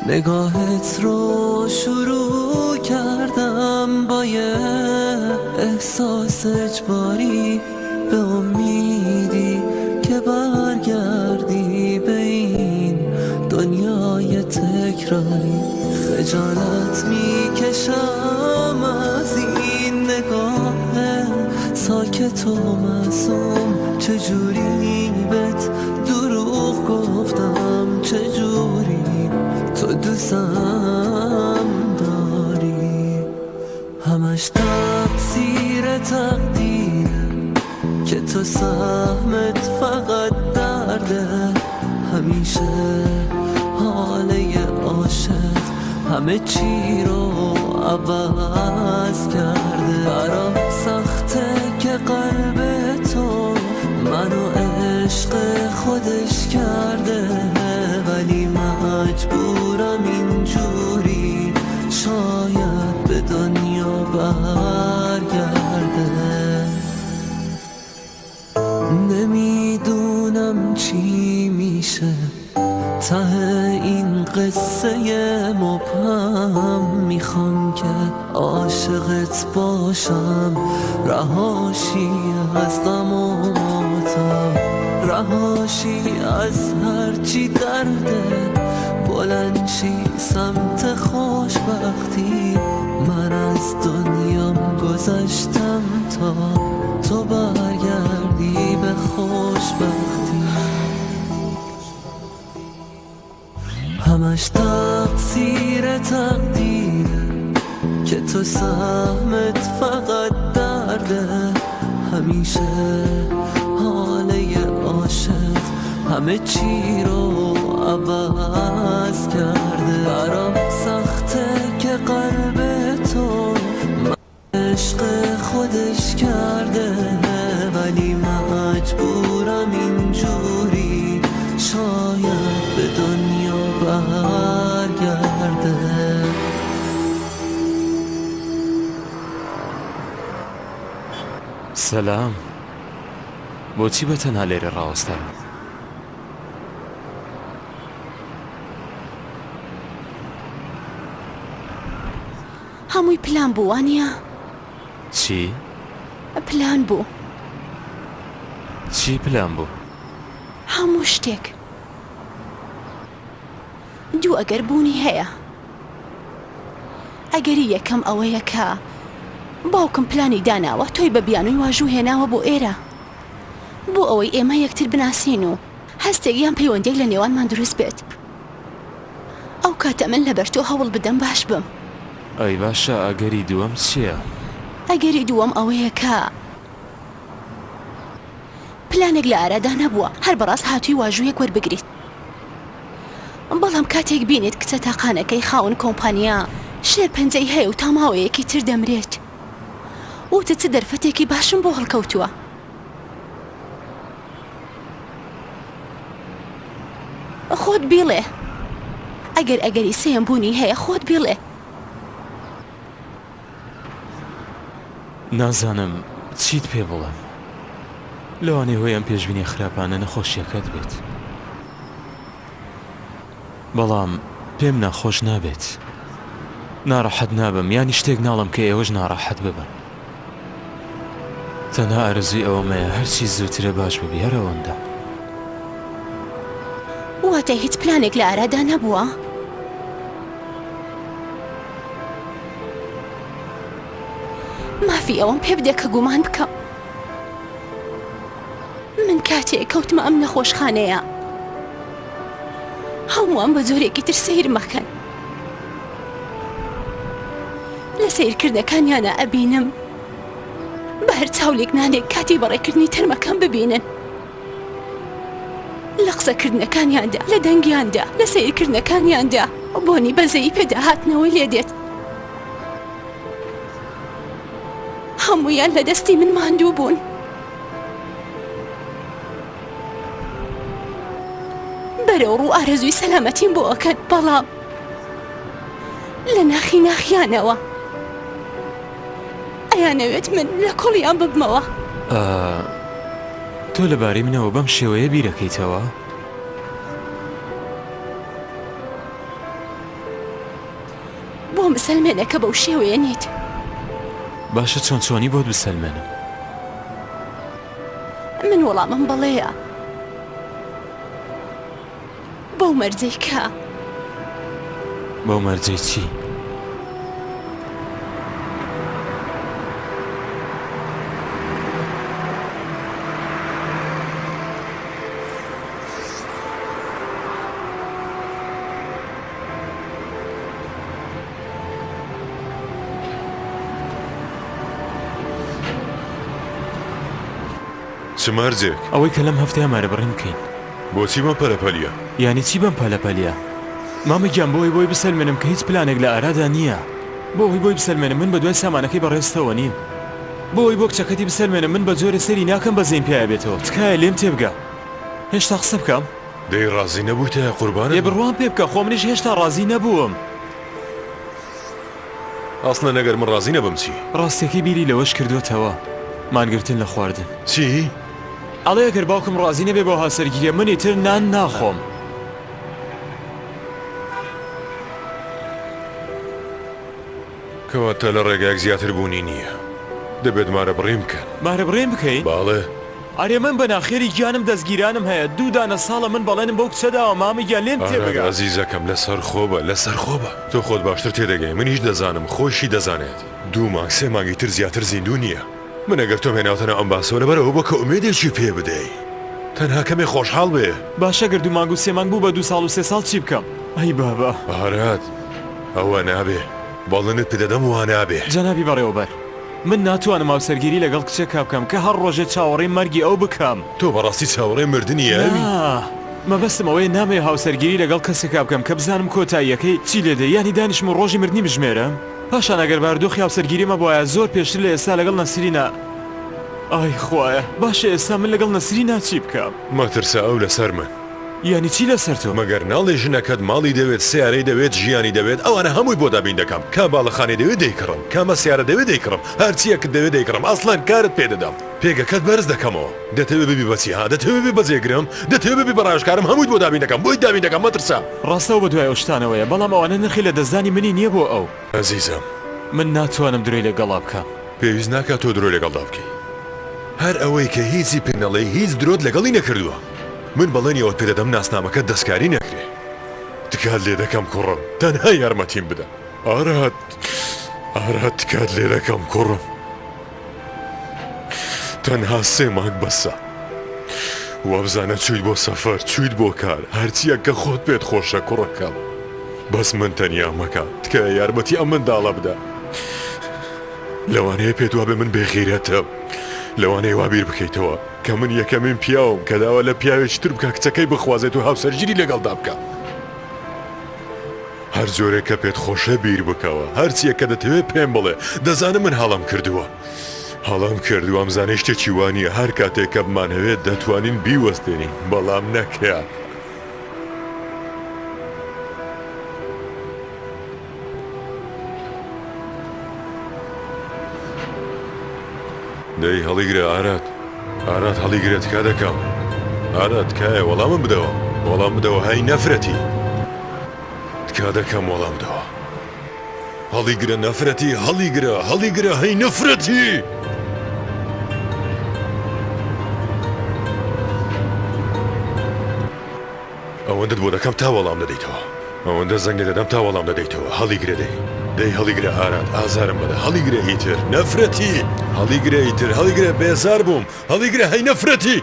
نگاهت رو شروع کردم با یه احساس اجباری به امیدی که برگردی به این دنیای تکراری خجالت میکشم از این نگاه ساکت و معصوم چجوری بهت دروغ گفتم چجوری تو دوستم داری همش تقصیر تقدیره که تو سهمت فقط درده همیشه حاله عاشق همه چی رو عوض کرده برام سخته که قلب تو منو عشق خودش کرده ولی مجبورم اینجوری شاید به دنیا برگرده نمیدونم چی میشه ته این قصه مبهم میخوام که عاشقت باشم رهاشی از غم و ماتم رهاشی از هرچی درده بلندشی سمت خوشبختی من از دنیام گذشتم تا تو برگردی به خوشبختی همش تقصیر تقدیره که تو سهمت فقط درده همیشه حاله عاشق همه چی رو عوض کرده برام سخته که قلب تو عشق خودش کرده ولی مجبورم اینجوری شاید به دنیا برگرده. سەلام بۆچی بە تەنها لێرە ڕاوەستاوی؟ هەمووی پلان بوو وانیە؟ چی؟ پلان بوو. چی پلان بوو؟ هەموو شتێک. دوو ئەگەر بوونی هەیە. ئەگەری یەکەم ئەوەیە کە. باوکم پلانی داناوە تۆی بە بیانووی واژوو هێناوە بۆ ئێرە بۆ ئەوەی ئێمە یەکتر بناسین و هەستێک یان پەیوەندیەک لە نێوانمان دروست بێت ئەو کاتە من لەبەر تۆ هەوڵ بدەم باش بم. ئەی باشە ئەگەری دووەم چیە؟ ئەگەری دووەم ئەوەیە کە پلانێک لە ئارادا نەبووە هەر بەڕاست هاتووی واژوویەک وەربگریت بەڵام کاتێک بینیت کچە تاقانەکەی خاوەن کۆمپانیا شێرپەنجەی هەیە و تا ماوەیەکی تر دەمرێت وتت چ دەرفەتێکی باشم بۆ هەڵکەوتووە. خۆت بیڵێ. ئەگەر ئەگەری سێیەم بوونی هەیە خۆت بیڵێ. نازانم چیت پێ بڵێم. لەوانەیە هۆی ئەم پێشبینیە خراپانە نەخۆشیەکەت بێت. بەڵام پێم ناخۆش نابێت. ناڕەحەت نابم یانی شتێک ناڵێم کە ئێوەش ناڕەحەت ببن. تەنها ئارەزووی ئەوەم هەیە هەرچی زووترە باش ببی هەر ئەوەندە. واتە هیچ پلانێک لە ئارادا نەبووە؟ مافی ئەوەم پێ بدە کە گومان بکەم. من کاتێک کەوتمە ئەم نەخۆشخانەیە هەمووان بە جۆرێکی تر سەیرم ئەکەن. لە سەیرکردنەکانیانا ئەبینم بە هەر چاولێکنانێک کاتی بەڕێکردنی تەرمەکەم ببینن. لە قسەکردنەکانیاندا، لە دەنگیاندا، لە سەیرکردنەکانیاندا بۆنی بەزەیی پێداهاتنەوەی لێ دێت. هەموویان لە دەستی من ماندوو بوون. بەرەو ڕوو ئارەزووی سەلامەتیم بۆ ئەکەن، بەڵام لە ناخی ناخیانەوە ئەیانەوێت من لە کوڵیان ببمەوە. ئا، تۆ لەبارەی منەوە بەم شێوەیە بیرەکەیتەوە؟ بۆم بسەلمێنە کە بەو شێوەیە نیت. باشە چۆن چۆنی بۆت بسەلمێنم؟ من وەڵامم بەڵێیە. بەو مەرجەی کە. بەو مەرجەی چی؟ چ مەرجێک؟ ئەوەی کە لەم هەفتەیە مارەبڕین بکەین. بۆچی بەم پەلەپەلیە؟ یانی چی بەم پەلەپەلیە؟ مامە گیان بۆ ئەوەی بۆی بسەلمێنم کە هیچ پلانێک لە ئارادا نییە. بۆ ئەوەی بۆی بسەلمێنم من بەدوای سامانەکەی بەڕێزتەوە نیم. بۆ ئەوەی بۆ کچەکەتی بسەلمێنم من بە جۆرێ سەیری ناکەم بەزەیم پیا بێتەوە. تکایە لێم تێبگە. هێشتا قسە بکەم؟ دەی ڕازی نەبوویتایە قوربانت ئێ بم. بڕوام پێ بکە خۆ منیش هێشتا ڕازی نەبووم. ئەسڵەن ئەگەر من ڕازی نەبم چی؟ ڕاستیەکەی بیری لەوەش کردۆتەوە مانگرتن لە خواردن. چی؟ ئەڵێ ئەگەر باوکم ڕازی نەبێ بەو هاوسەرگیریە من ئیتر نان ناخۆم. کەواتە لە ڕێگایەک زیاتر بوونی نییە. دەبێت مارەبڕین بکەن. مارەبڕین بکەین؟ بەڵێ. ئەرێ من بە ناخێری گیانم دەستگیرانم هەیە دوو دانە ساڵە من بەڵێنم بەو کچە داوە مامە گیان لێم تێبگە. ئاراد ئەزیزەکەم لەسەر خۆ بە لەسەر خۆ بە تۆ خۆت باشتر تێدەگەی منیش دەزانم خۆیشی دەزانێت دوو مانگ سێ مانگی تر زیاتر زیندوو نییە من ئەگەر تۆم هێناوەتە ناو ئەم باسەوە لەبەر ئەوە بووە کە ئومێدێکی پێ بدەی تەنها کەمێ خۆشحاڵ بێ. باشە گەر دوو مانگ و سێ مانگ بوو بە دوو ساڵ و سێ ساڵ چی بکەم ئەی بابە. ئاراد ئەوە نابێ بەڵێنت پێدەدەم وا نابێ. جەنابی بەڕێوەبەر من ناتوانم هاوسەرگیری لەگەڵ کچێکا بکەم کە هەر ڕۆژێ چاوەڕێی مەرگی ئەو بکەم. تۆ بەڕاستی چاوەڕێی مردنی ئەوی؟ نا، مەبەستم ئەوەیە نامەوێ هاوسەرگیری لەگەڵ کەسێکا بکەم کە بزانم کۆتاییەکەی چی لێ دێ، یانی دانیشم و ڕۆژی مردنی بژمێرم؟ پاشان ئەگەر بارودۆخی هاوسەرگیریم هەبوایە زۆر پێشتر لە ئێستا لەگەڵ نەسرینا. ئای خوایە، باشە ئێستا من لەگەڵ نەسرینا چی بکەم؟ مەترسە ئەو لەسەر من. یانی چی لەسەر تۆ؟ مەگەر ناڵێی ژنەکەت ماڵی دەوێت، سەیارەی دەوێت، ژیانی دەوێت، ئەوانە هەمووی بۆ دابین دەکەم، کام باڵەخانەی دەوێت دەیکڕم، کامە سەیارە دەوێت دەیکڕم، هەرچییەکت دەوێت دەیکڕم، ئەسڵەن کارت پێ دەدەم، پێگەکەت بەرز دەکەمەوە، دەتەوێ ببی بە چی ها، دەتەوێ ببی بە جێگرم، دەتەوێ ببی بە ڕاوێژکارم، هەموویت بۆ دابین دەکەم، بۆیت دابین دەکەم، مەترسە. ڕاستە ئەو بەدوای ئەو شتانەوەیە، بەڵام ئەوانە نرخی لەدەستدانی منی نییە بۆ ئەو. ئەزیزم. من ناتوانم درۆی لەگەڵا بکەم. پێویست ناکات تۆ درۆی لەگەڵدا بکەی. هەر ئەوەی کە هیچی پێ نەڵێی هیچ درۆت لەگەڵی نەکردووە. من بەڵێنی ئەوەت پێ دەدەم ناسنامەکەت دەستکاری نەکرێ. تکات لێ دەکەم کوڕم تەنها یارمەتیم بدە. ئاراد ئاراد تکات لێ دەکەم کوڕم. تەنها سێ مانگ بەسە. وابزانە چوویت بۆ سەفەر، چوویت بۆ کار، هەرچییەک کە خۆت پێت خۆشە کوڕەکەم. بەس من تەنیا مەکە، تکایە یارمەتی ئەم منداڵە بدە. لەوانەیە پێت وابێ من بێغیرەتم. لەوانەیە وا بیر بکەیتەوە کە من یەکەمین پیاوم کە داوا لە پیاوێکی تر بکا کچەکەی بخوازێت و هاوسەرگیری لەگەڵدا بکا. هەر جۆرێک کە پێت خۆشە بیر بکەوە، هەرچییەک کە دەتەوێت پێم بڵێ. دەزانم من هەڵەم کردووە. هەڵەم کرد، وامزانی شتێکی وا نییە، هەر کاتێک کە بمانهەوێت دەتوانین بیوەستێنین، بەڵام نەکرا. دەی هەڵیگرە ئاراد، ئاراد هەڵیگرە تکا دەکەم. ئاراد تکایە وەڵامم بدەوە، وەڵام بدەوە هەی نەفرەتی. تکا دەکەم وەڵام بدەوە. هەڵیگرە نەفرەتی هەڵیگرە هەڵیگرە هەی نەفرەتی. ئەوەندەت بۆ دەکەم تا وەڵام دەدەیتەوە ئەوەندە زەنگ لێ دەدەم تا وەڵام دەدەیتەوە هەڵیگرە دەی دەی هەڵیگرە ئاراد ئازارم مەدە هەڵیگرە ئیتر نەفرەتی هەڵیگرە ئیتر هەڵیگرە بێزار بووم هەڵیگرە هەی نەفرەتی.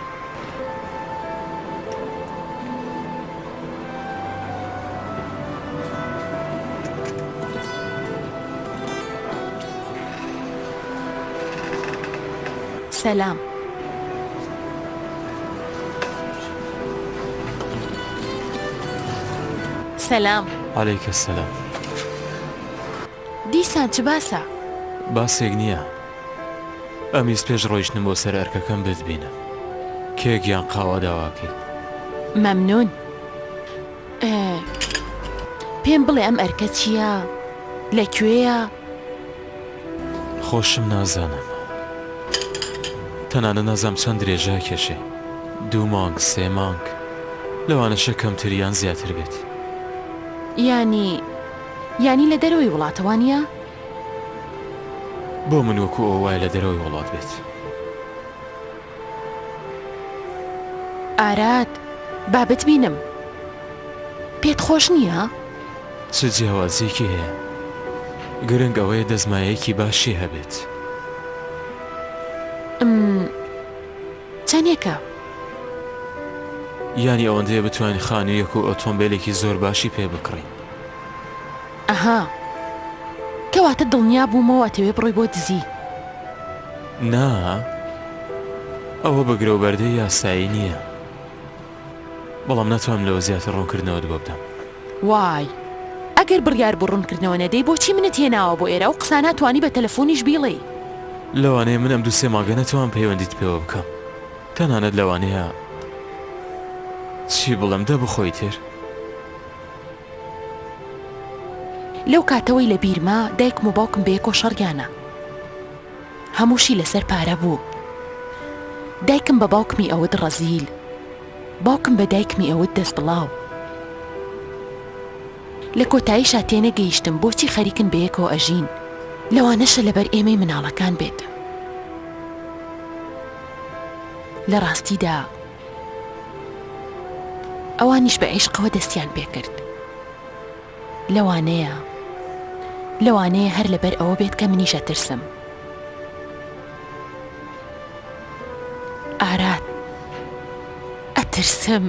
سەلام. سەلام. عەلەیکە سەلام. دیسان چ باسە؟ باسێک نییە. ئەمویست پێش ڕۆیشتنم بۆ سەر ئەرکەکەم بتبینم. کێک یان قاوە داواکەی؟ مەمنوون. پێم بڵێ ئەم ئەرکە چییە؟ لە کوێیە؟ خۆشم نازانم. تەنانەت نازانم چەند درێژە ئەکێشێ. دوو مانگ، سێ مانگ. لەوانەشە کەمتر یان زیاتر بێت. یانی، یانی لە دەرەوەی وڵاتە وانییە؟ بۆ من وەکو ئەوە وایە لە دەرەوەی وڵات بێت. ئاراد، با بتبینم. پێت خۆش نییە؟ چ جیاوازییەکی هەیە؟ گرنگ ئەوەیە دەستمایەیەکی باشی هەبێت. ئم، چەندێکە؟ یانی ئەوەندەیە بتوانین خانوویەک و ئۆتۆمبێلێکی زۆر باشی پێ بکڕین. ئەها کەواتە دڵنیا بوومەوە ئەتەوێ بڕۆی بۆ دزی. نا ئەوە بە گرەو بەردەی یاسایی نییە بەڵام ناتوانم لەوە زیاتر ڕوونکردنەوەت بۆ بدەم. وای ئەگەر بڕیار بوو ڕوونکردنەوە نەدەی بۆچی منت هێناوە بۆ ئێرە ئەو قسانە ئەتوانی بە تەلەفۆنیش بیڵێی. لەوانەیە من ئەم دوو سێ مانگە نەتوانم پەیوەندیت پێوە بکەم تەنانەت لەوانەیە چی بڵێم دە بخۆ ئیتر. لەو کاتەوەی لە بیرمە دایکم و باوکم بەیەکەوە شەڕیانە. هەمووشی لەسەر پارە بوو. دایکم بە باوکمی ئەوت ڕەزیل. باوکم بە دایکمی ئەوت دەستبڵاو. لە کۆتاییشا تێنەگەیشتم بۆچی خەریکن بەیەکەوە ئەژین. لەوانەشە لەبەر ئێمەی مناڵەکان بێت. لە ڕاستیدا. ئەوانیش بە عیشقەوە دەستیان پێکرد. لەوانەیە، لەوانەیە هەر لەبەر ئەوە بێت کە منیش ئەترسم. ئاراد، ئەترسم.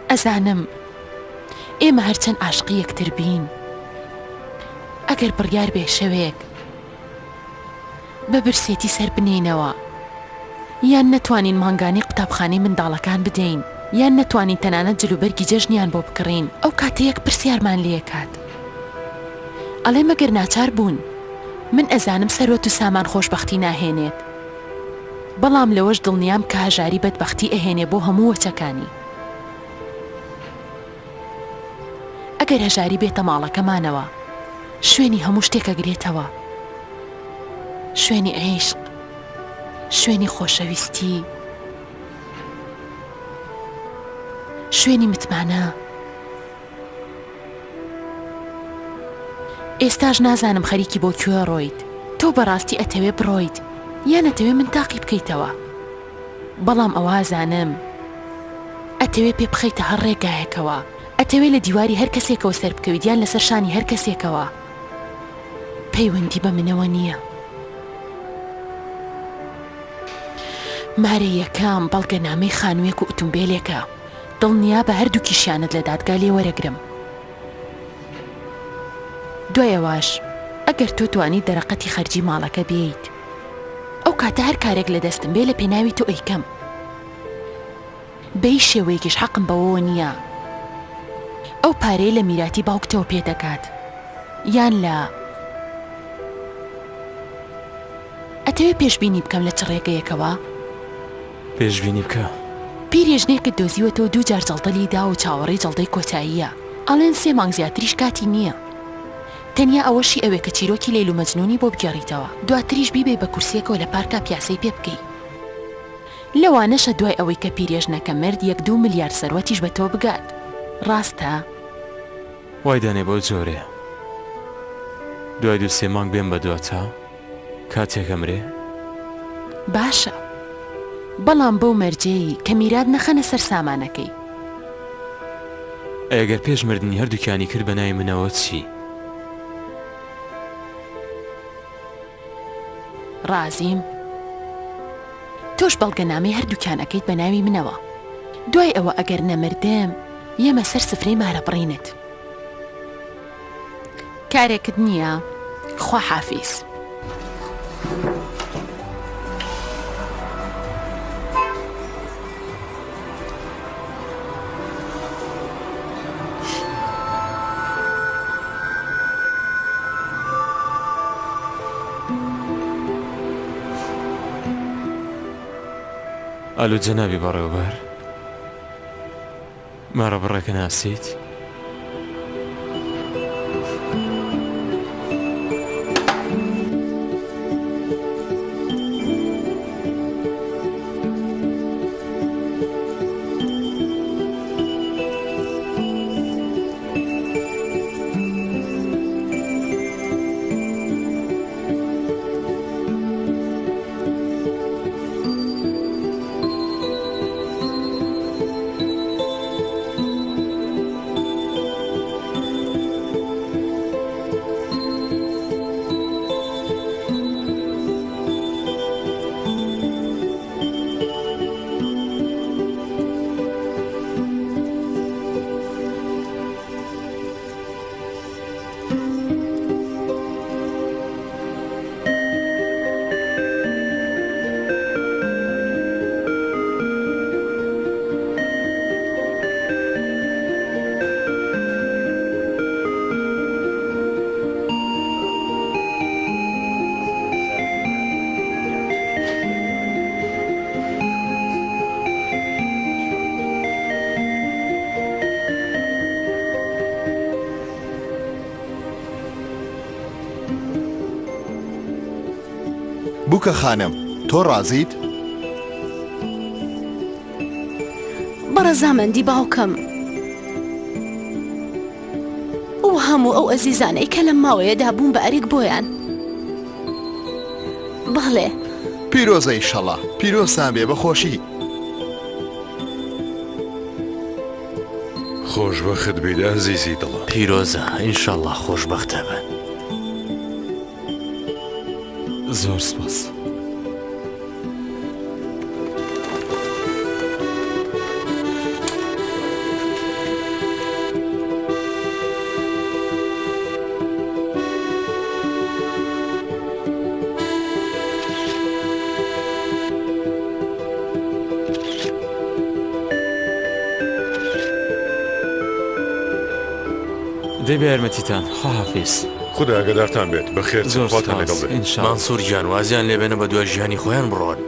ئەزانم ئێمە هەرچەند عاشقی یەکتر بین، ئەگەر بڕیار بێ شەوێک، بە برسێتی سەر بنێینەوە، یان نەتوانین مانگانەی قوتابخانەی منداڵەکان بدەین، یان نەتوانین تەنانەت جلوبەرگی جەژنیان بۆ بکڕین، ئەو کاتە یەک پرسیارمان لێکات ئەڵێ مەگەر ناچار بوون؟ من ئەزانم سەروەت و سامان خۆشبەختی ناهێنێت، بەڵام لەوەش دڵنیام کە هەژاری بەدبەختی ئەهێنێ بۆ هەموو وەچەکانی. ئەگەر هەژاری بێتە ماڵەکەمانەوە شوێنی هەموو شتێک ئەگرێتەوە شوێنی عیشق شوێنی خۆشەویستی شوێنی متمانە ئێستاش نازانم خەریکی بۆ کوێ ڕۆیت تۆ بەڕاستی ئەتەوێ بڕۆیت یان ئەتەوێ من تاقی بکەیتەوە بەڵام ئەوە ئەزانم ئەتەوێ پێ بخەیتە هەر ڕێگایەکەوە، ئەتەوێ لە دیواری هەر کەسێکەوە سەربکەویت یان لەسەر شانی هەر کەسێکەوە. پەیوەندی بە منەوە نییە. مارەییەکەم بەڵگەنامەی خانوویەک و ئوتومبێلێکە. دڵنیابە هەردووکیشیانت لە دادگا لێ وەرەگرم. دوای ئەوەش ئەگەر تۆ توانیت دەرەقەتی خەرجی ماڵەکە بێیت، ئەو کاتە هەر کارێک لە دەستم بێ لە پێناوی تۆ ئەیکەم. بە هیچ شێوەیەکیش حەقم بەوەوە نییە ئەو پارەیە لە میراتی باوکتەوە پێ دەگات یان لە. ئەتەوێ پێشبینی بکەم لە چ ڕێگەیەکەوە؟ پێشبینی بکە. پیرێژنێکت دۆزیوەتەوە دووجار جەڵدە لێی داوە و چاوەڕێی جەڵدەی کۆتاییە. ئەڵێن سێ مانگ زیاتریش کاتی نییە. تەنیا ئەوەشی ئەوێ کە چیرۆکی لەیل و مەجنوونی بۆ بگێڕیتەوە. دواتریش بیبەی بە کورسییەکەوە لە پارکا پیاسەی پێ بکەی. لەوانەشە دوای ئەوەی کە پیرێژنەکە مرد یەک دوو ملیار سەروەتیش بە تۆ بگات. ڕاستە؟ وای دانێ بەو جۆرەیە. دوای دوو سێ مانگ بێم بە دواتا کاتێک ئەمرێ؟ باشە. بەڵام بەو مەرجەی کە میرات نەخەنە سەر سامانەکەی. ئەی گەر پێش مردنی هەردووکیانی کرد بە ناوی منەوە چی؟ ڕازیم. تۆش بەڵگەنامەی هەردووکیان ئەکەیت بە ناوی منەوە. دوای ئەوە ئەگەر نەمردم یەمە سەر سفرەی مارەبڕینت. کارێکت نییە؟ خواحافیز. ئالۆ جەنابی بەڕێوەبەر مارە بڕێکە ناسیت؟ بووکە خانم، تۆ ڕازیت؟ بە ڕەزامەندی باوکم و هەموو ئەو ئەزیزانەی کە لەم ماوەیەدا بووم بە ئەرک بۆیان. بەڵێ. پیرۆزە ئیشەڵا پیرۆزتان بێ بە خۆشی. خۆشبەخت بیت ئازیزی دڵم. پیرۆزە ئینشەڵا خۆشبەخت دەبن. زۆر سپاس. دەی بە یارمەتیتان خواحافیز. خودا ئاگادارتان بێت بەخێر زۆر خواتان سپاس لەگەڵ بێت. ان شاء اللە. مەنسوور گیان وازیان لێ بێنە بەدوای ژیانی خۆیان بڕۆن.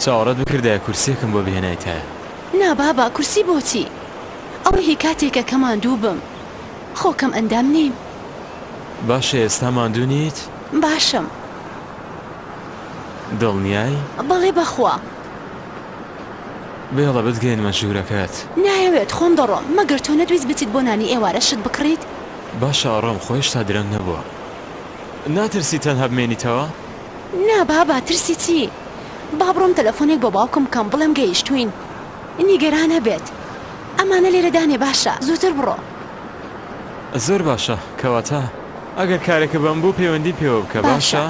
چاوەڕێت بکردایە کورسیەکم بۆ بهێنایتایە. نا بابە کورسی بۆچی؟ ئەوە هی کاتێکە کە ماندوو بم. خۆ کەم ئەندام نیم. باشە ئێستا ماندوو نیت؟ باشم. دڵنیای؟ بەڵێ بەخوا. بێڵە بتگەیەنمە ژوورەکەت. نایەوێت، خۆم دەڕۆم. مەگەر تۆ نەتویست بچیت بۆ نانی ئێوارە شت بکڕیت؟ باشە ئەڕۆم، خۆ هێشتا درەنگ نەبووە. ناترسی تەنها بمێنیتەوە؟ نا بابە، ترسی چی؟ با بڕۆم تەلەفۆنێک بۆ باوکم بکەم بڵێم گەیشتووین. نیگەران نەبێت. ئەمانە لێرە دانێ باشە، زووتر بڕۆ. زۆر باشە، کەواتە ئەگەر کارێکە بەم بوو پەیوەندیم پێوە بکە باشە؟ باشە.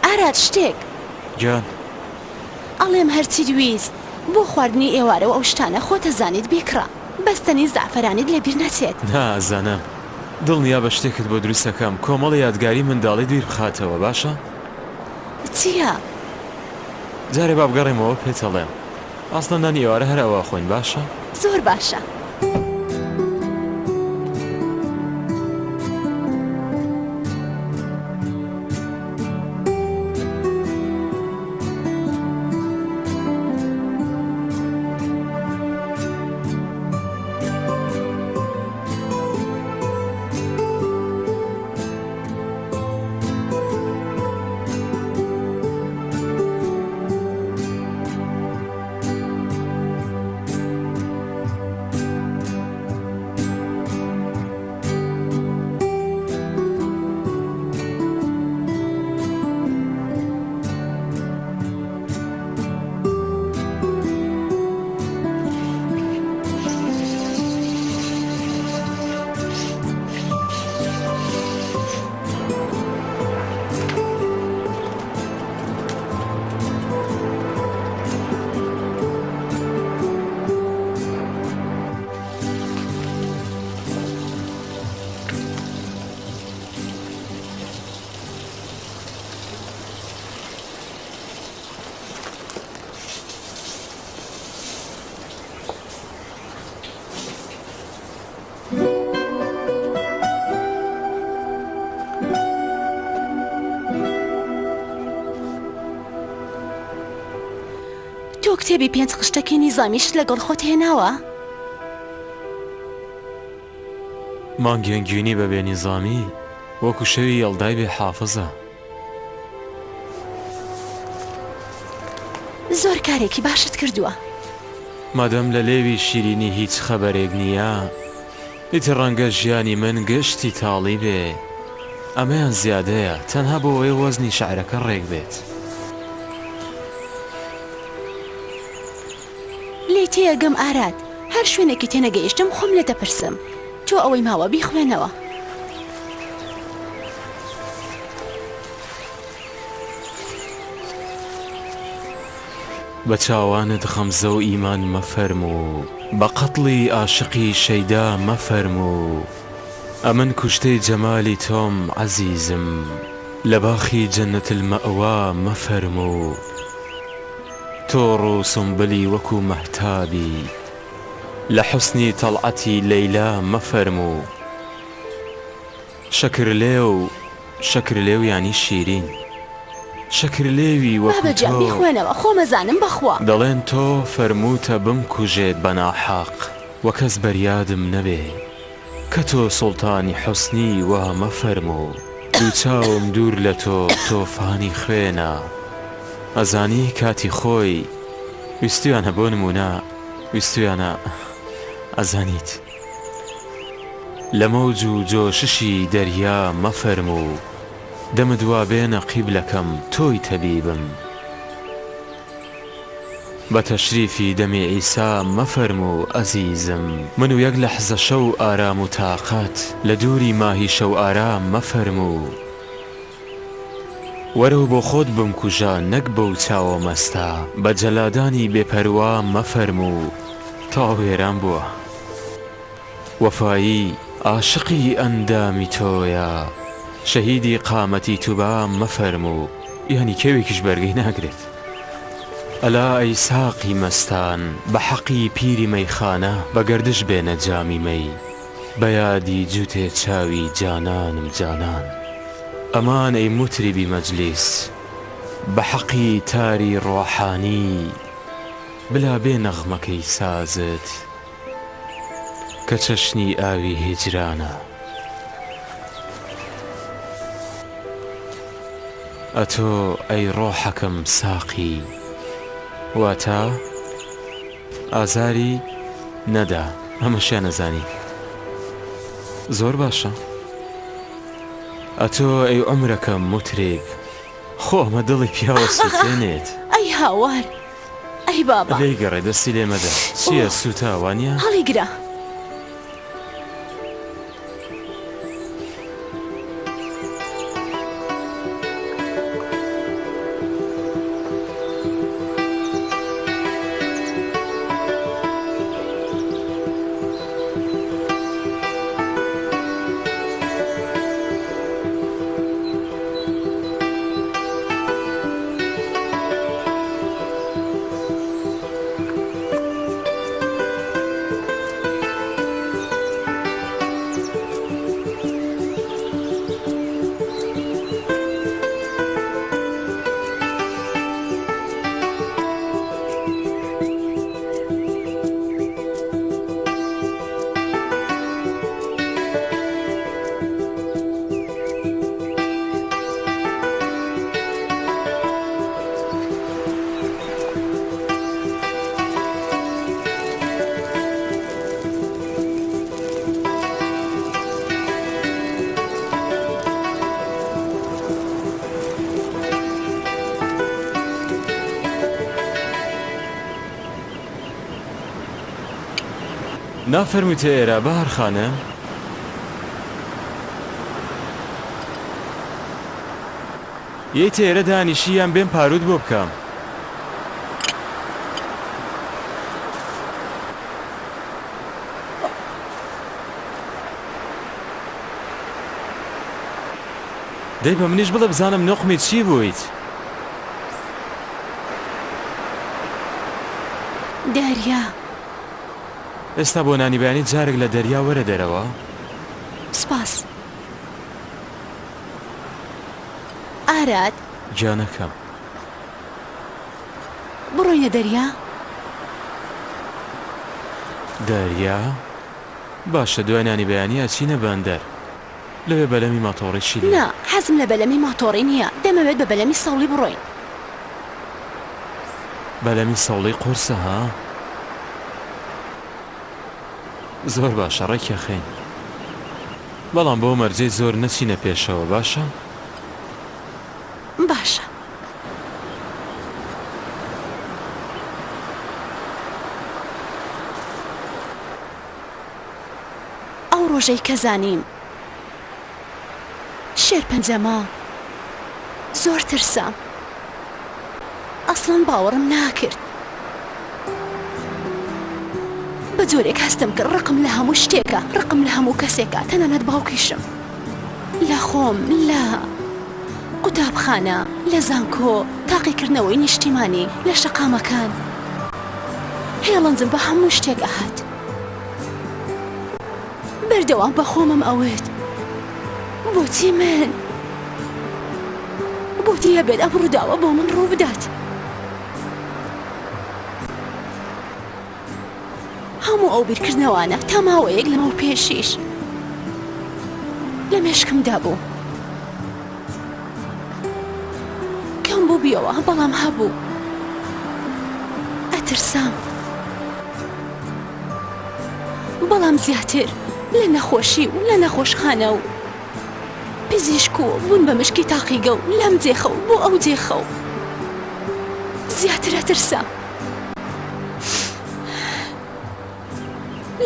ئاراد شتێک. گیان. ئەڵێم هەرچیت ویست بۆ خواردنی ئێوارە و ئەو شتانە خۆت ئەزانیت بیکڕە بەس تەنی زەعفەرانیت لەبیر نەچێت. نا ئەزانم. دڵنیابە شتێکت بۆ دروست ئەکەم کۆمەڵێ یادگاری منداڵیت بیر بخاتەوە باشە؟ چیە؟ جارێ با بگەڕێمەوە پێت ئەڵێم. ئەسڵەن نانی ئێوارە هەر ئەوە ئەخۆین باشە؟ زۆر باشە. تۆ کتێبی پێنج خشتەکی نیزامیشت لەگەڵ خۆت هێناوە؟ مانگی هەنگوینی بە بێ نیزامی وەکو شەوی یەڵدای بێ حافزە. زۆر کارێکی باشت کردووە. مادەم لە لێوی شیرینی هیچ خەبەرێک نییە، ئیتر ڕەنگە ژیانی من گشتی تاڵی بێ. ئەمەیان زیادەیە، تەنها بۆ ئەوەی وەزنی شعرەکە ڕێک بێت. لێی تێیەگەم ئاراد، هەر شوێنێکی تێنەگەیشتم خۆم لێت دەپرسم. تۆ ئەوەی ماوە بیخوێنەوە. بە چاوانت غەمزە و ئیمان مەفەرموو بە قەتڵی ئاشقی شەیدا مەفەرموو ئەمن کوشتەی جەمالی تۆم عەزیزم لە باخی جەنەت المەئوا مەفەرموو تۆ ڕوو سومبلی وەکوو مەهتابی لە حوسنی تەڵعەتی لەیلا مەفەرموو شەکرلێو شەکرلێو یانی شیرین شەکرلێوی وەکو بابە گیان تۆ. بیخوێنەوە خۆم ئەزانم بەخوا. دەڵێن تۆ فەرمووتە بمکوژێت بە ناحەق وە کەس بەریادم نەبێ کە تۆ سوڵتانی حوسنی وا مەفەرموو دووچاوم دوور لە تۆ تۆفانی خوێنە ئەزانی کاتی خۆی ویستویانە بۆ نموونە ویستویانە ئەزانیت. لە مەوج و جۆششی دەریا مەفەرموو دەمت وا بێنە قیبلەکەم تۆی تەبیبم بە تەشریفی دەمی عیسا مەفەرموو ئەزیزم من و یەک لەحزە شەو ئارام و تاقەت لە دووری ماهی شەو ئارام مەفەرموو وەرە و بۆ خۆت بمکوژە نەک بەو چاوە مەستە بە جەلادانی بێ پەروا مەفەرموو تەواو وێران بووە وەفایی ئاشقی ئەندامی تۆیە شەهیدی قامەتی توبا مەفەرموو یانی کێوێکیش بەرگەی ناگرێت ئەلا ئەی ساقی مەستان بە حەقی پیری مەیخانە بە گەردش بێنە جامی مەی بە یادی جووتێ چاوی جانانم جانان ئەمان ئەی موتریبی مەجلیس. بە حەقی تاری ڕۆحانی بلا بێ نەغمەکەی سازت کە چەشنی ئاوی هیجرانە. ئەتۆ ئەی ڕۆحەکەم ساقی واتە ئازاری نەدا ئەمەشیان ئەزانی زۆر باشە ئەتۆ ئەی عومرەکەم موتریب خۆ ئەمە دڵی پیاوە سوتێنێت. ئەی هاوار ئەی بابا. لێی گەڕێ دەستی لێ مەدە. چییە سوتا وانیە؟ هەڵیگرە. نافەرموویتە ئێرە بەهار خانم؟ یەیتە ئێرە دانیشی یان بێم پارووت بۆ بکەم؟ دەی بە منیش بڵێ بزانم نوقمی چی بوویت؟ دەریا. ئێستا بۆ نانی بەیانی جارێک لە دەریا وەرە دەرەوە. سپاس. ئاراد. گیانەکەم. بڕۆینە دەریا؟ دەریا؟ باشە دوای نانی بەیانی ئەچینە بەندەر. لەوێ بەلەمی ماتۆڕی چی لێیە؟ نا، حەزم لە بەلەمی ماتۆڕی نییە، دەمەوێت بە بەلەمی سەوڵی بڕۆین. بەلەمی سەوڵی قورسە ها؟ زۆر باشە ڕێکیەخەین. بەڵام بەو مەرجەی زۆر نەچینە پێشەوە باشە؟ باشە. ئەو ڕۆژەی کە زانیم شێرپەنجەمە زۆر ترسام ئەسڵەن باوەڕم ناکرد بە جۆرێک هەستم کرد ڕقم لە هەموو شتێکە ڕقم لە هەموو کەسێکە تەنانەت باوکیشم لە خۆم لە قوتابخانە لە زانکۆ تاقیکردنەوەی نیشتیمانی لە شەقامەکان هێڵنجم بە هەموو شتێک ئەهات بەردەوام بە خۆمم ئەوت بۆچی من؟ بۆچی هەبێت ئەم ڕووداوە بۆ من ڕوو بدات؟ هەموو ئەو بیرکردنەوانە تا ماوەیەک لەمەو پێشیش لە مێشکمدا بوو. کەم بووبیەوە بەڵام هەبوو. ئەترسام. بەڵام زیاتر لە نەخۆشی و لە نەخۆشخانە و پزیشک و بوون بە مشکی تاقیگە و لەم جێخە و بۆ ئەو جێخە و زیاتر ئەترسام.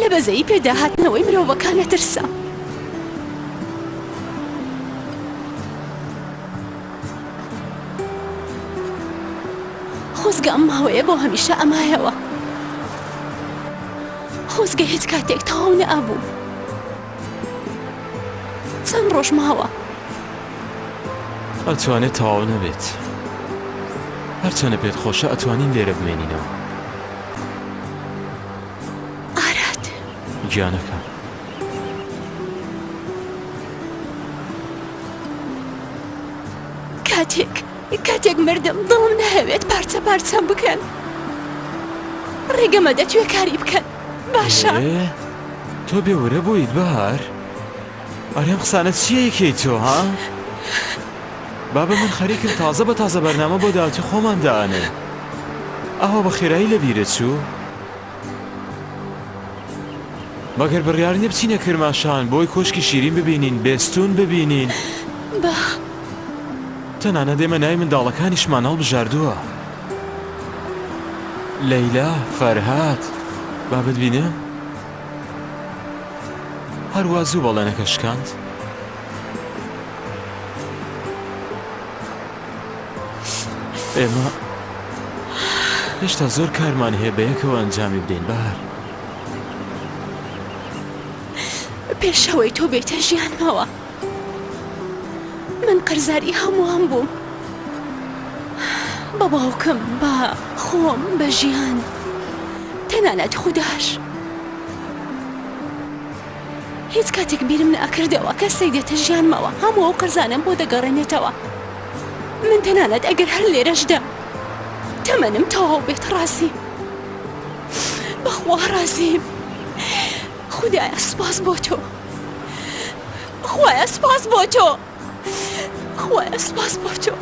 لە بەزەیی پێداهاتنەوەی مرۆڤەکان ئەترسام. خۆزگە ئەم ماوەیە بۆ هەمیشە ئەمایەوە. خۆزگە هیچ کاتێک تەواو نەئەبوو. چەند ڕۆژ ماوە؟ ئەتوانێت تەواو نەبێت. هەرچەنە پێت خۆشە ئەتوانین لێرە بمێنینەوە. ئاراد. گیانەکەم. کاتێک. کاتێک مردم دڵم ناهەوێت پارچە پارچەم بکەن. ڕێگە مەدە توێکاری بکەن. باشە؟ ئێ تۆ بێ ورە بوویت بەهار؟ ئەرێ ئەم قسانە چییە یەکەی تۆ ها؟ بابە من خەریکم تازە بە تازە بەرنامە بۆ داهاتووی خۆمان دائەنێم. ئاوا بە خێرایی لە بیرت چوو؟ مەگەر بڕیار نیە بچینە کرماشان بۆی کۆشکی شیرین ببینین بێستون ببینین؟ با. تەنانەت ئێمە ناوی منداڵەکانیشمان هەڵبژاردووە. لەیلا، فەرهاد، با بتبینم؟ هەر وا زوو بەڵێنەکە شکاند؟ ئێمە هێشتا زۆر کارمان هەیە بەیەکەوە ئەنجامی بدەین بەهار. پێش ئەوەی تۆ بێیتە ژیانمەوە من قەرزاری هەمووان بووم بە باوکم بە خۆم بە ژیان تەنانەت خوداش. هیچ کاتێک بیرم نەئەکردەوە کەسێک دێتە ژیانمەوە هەموو ئەو قەرزانەم بۆ دەگەڕێنێتەوە من تەنانەت ئەگەر هەر لێرەشدا تەمەنم تەواو بێت ڕازیم بەخوا ڕازیم خودایە سوپاس بۆ تۆ خوایە سوپاس بۆ تۆ خوایە سوپاس بۆ تۆ.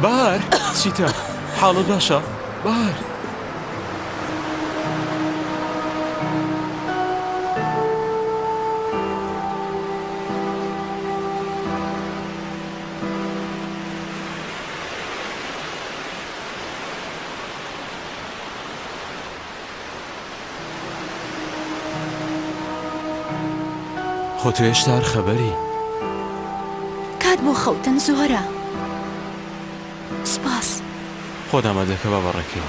بەهار چیتە حاڵت باشە بەهار. خۆ تۆ هێشتا هەر خەبەری. کات بۆ خەوتن زۆرە. سوپاس. خۆت ئامادەکە با بەڕێکەین.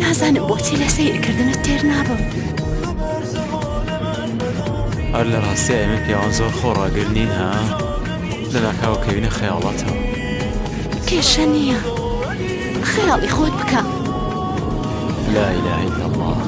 نازانم بۆچی لە سەیرکردنت تێر نابم. هەر لە ڕاستیا ئێمە پیاوان زۆر خۆڕاگر نین ها لەناکاوە کەوینە خەیاڵاتەوە. کێشە نییە خەیاڵی خۆت بکە. لا اله الا الله.